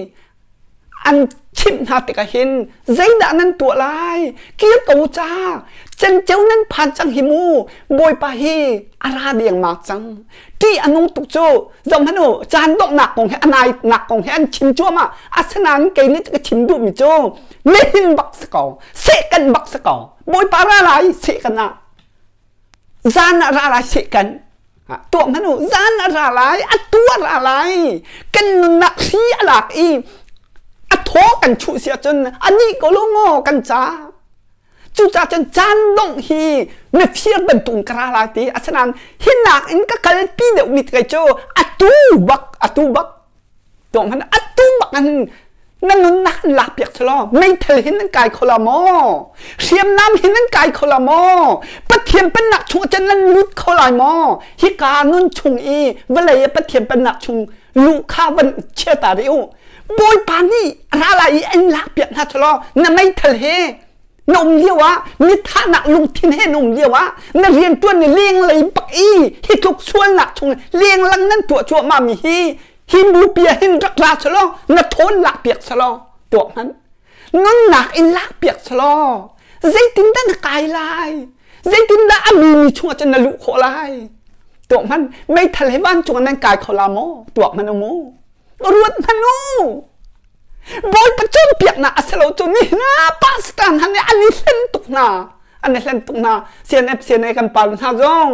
an chimh hna tikah hin zeidah nan tuah lai? Kir ko u ca. Cenceo nan phan cang hi mu. Bawipa hi a ra dengmang cang. Ṭih a nung tuk cu. Zohhmanh u, caan donghnak kong he a nainak kong he an chim cuahmah. Asinain kei nih ka chim duhmi cu nihin bak si ko. Sehkan bak si ko. Bawipa ra lai sehkan ah. Zan ah ra lai seh kan tuah hmanh u zan a ra lai a tu a ra lai kan nunnak hri a lak i a thaw kan chuh si ahcun a nih ko lo maw kan ca cucaah cun caan dongh hi mifir bantuk ka ra lai ti asinain hi nak in ka kalpi deuh mi kai cu atu bak atu bak Tuah hmanh atu bak in na nunnak an lak piak selaw meithal hin nan kai kho la maw? Hriamnam hin nan kai kho la maw? Pathian pennak chung cun nan lut kho lai maw? Hika nun chung i vawlei i Pathian pennak chung luh kha van chia ta rih u. Bawipa nih ra lai i an lak piak hna selaw na meithal he na um lio ah mithahnak lungthin he na um lio ah na riantuan ni lenglei bak i hi tluk sualnak chung lenglang nan tuah cuahmah mi hi hi bupi ah hin rak ra selaw na thawn lak piak selaw tuah hmanh nunnak in lak piak selaw zeitindah na kai lai zeitindah a mi mi chungah cun na luh khawh lai tuah hmanh meithal he vancung ah nan kai kho la maw tuah hmanh u mu ruat hmanh u Bawipa cawnpiaknak a si lo cu ni hna pastor hna nih an i hlen tuk hna an i hlen tuk hna CNF CNA kan pa hna zong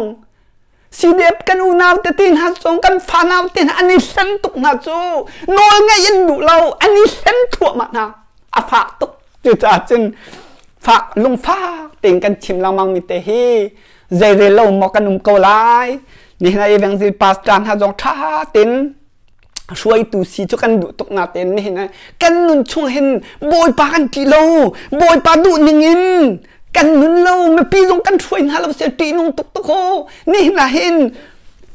CDF kan unau tete hna zong kan fanau te hna an i hlen tuk hna cu nawl ngaih in duh lo an i hlen thluahmah hna a fak tuk cucaah cun fak lungfak tein kan chim lengmang mi te hi zeirel lo maw kan um ko lai nihin ah evangelist pastor hna zong ṭha tein hruaitu si cu kan duh tuk natein nihin ah kan nun chung hin Bawipa kan ṭih lo Bawipa duh ning in kan nun lo mipi zong kan hruai hna lo si ṭihnung tuk tuk ho nihin ah hin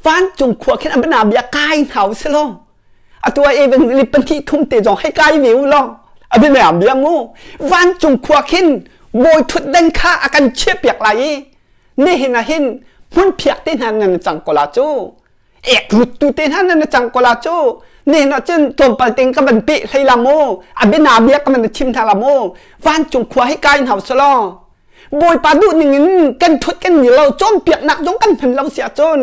vancung khua khin a bana bia kai hna u si law atu ah evangelist pahnih thum te zong hei kai ve u law a bia bia mu vancung khua khin bawi thutdan kha a kan chiah piak lai i nihin ah hin hmun phiak te hna nan cang ko la cu ek ruttu te hna nan cang ko la cu nihin ah cun tlawmpal ting ka van peh hlei la mu a bia bia ka van chim hna la mu vancung khua hi kai hna selaw bawipa duh ning in kan thut kan ni lo cawnpiaknak zong kan hman lo si ahcun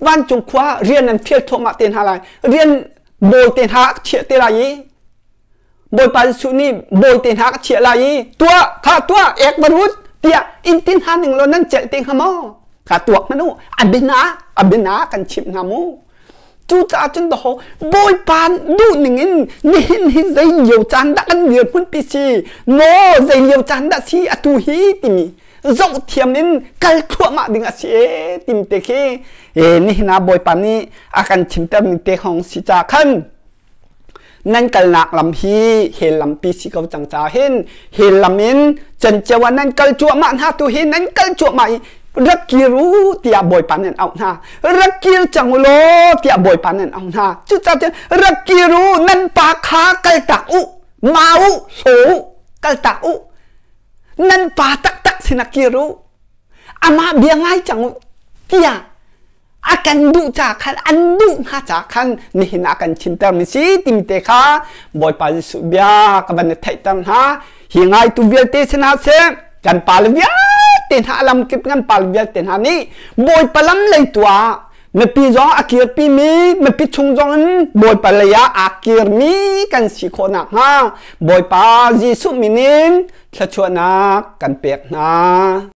vancung khua rian an fial thluahmah te hna lai rian bawi te hna chiah te lai i Bawipa Jesuh nih bawi te hna ka chiah lai i tuah kha tuah ek van rut tiah in tin hna ning law nan celh te hnga maw? Kha tuak hmanh u a bina a bina kan chimh hna mu. Cucaah cun dahawng Bawipa duh ning in nihin hi zei lio caan dah kan dirhmun pi si no zei lio caan dah si atu hi timi zoh thiam in kal thluahmah ding a si e tim te khi e nihin ah Bawipa nih a kan chimter ning te hong si ca khan nan kalnak lam hi hell lampi si ko cang ca hin hell lam in canceo ah nan kal cuahmah hna tu hi nan kal cuahmah i rak kir u tiah Bawipa nan auh hna rak kir cang u law tiah Bawipa nan auh hna cucaah cun rak kir u nan pa kha kaltak u ma u hlaw u kaltak u nan pa taktak sinah kir u amah bia ngai cang u tiah a kan duh ca khan an duh hna ca khan nihin ah kan chimter mi si timi te kha Bawipa Jesuh bia ka van i theihter hna. Hi ngaitu vialte sinah seh kan pale vialte hna a lamkip kan pale vialte hna nih Bawipa lam lei tu ah mipi zong a kirpi mi mipi chung zong in Bawipa lei ah aa kirmi kan si khawh nakhnga Bawipa Jesuh min in thluachuahnak kan pek hna.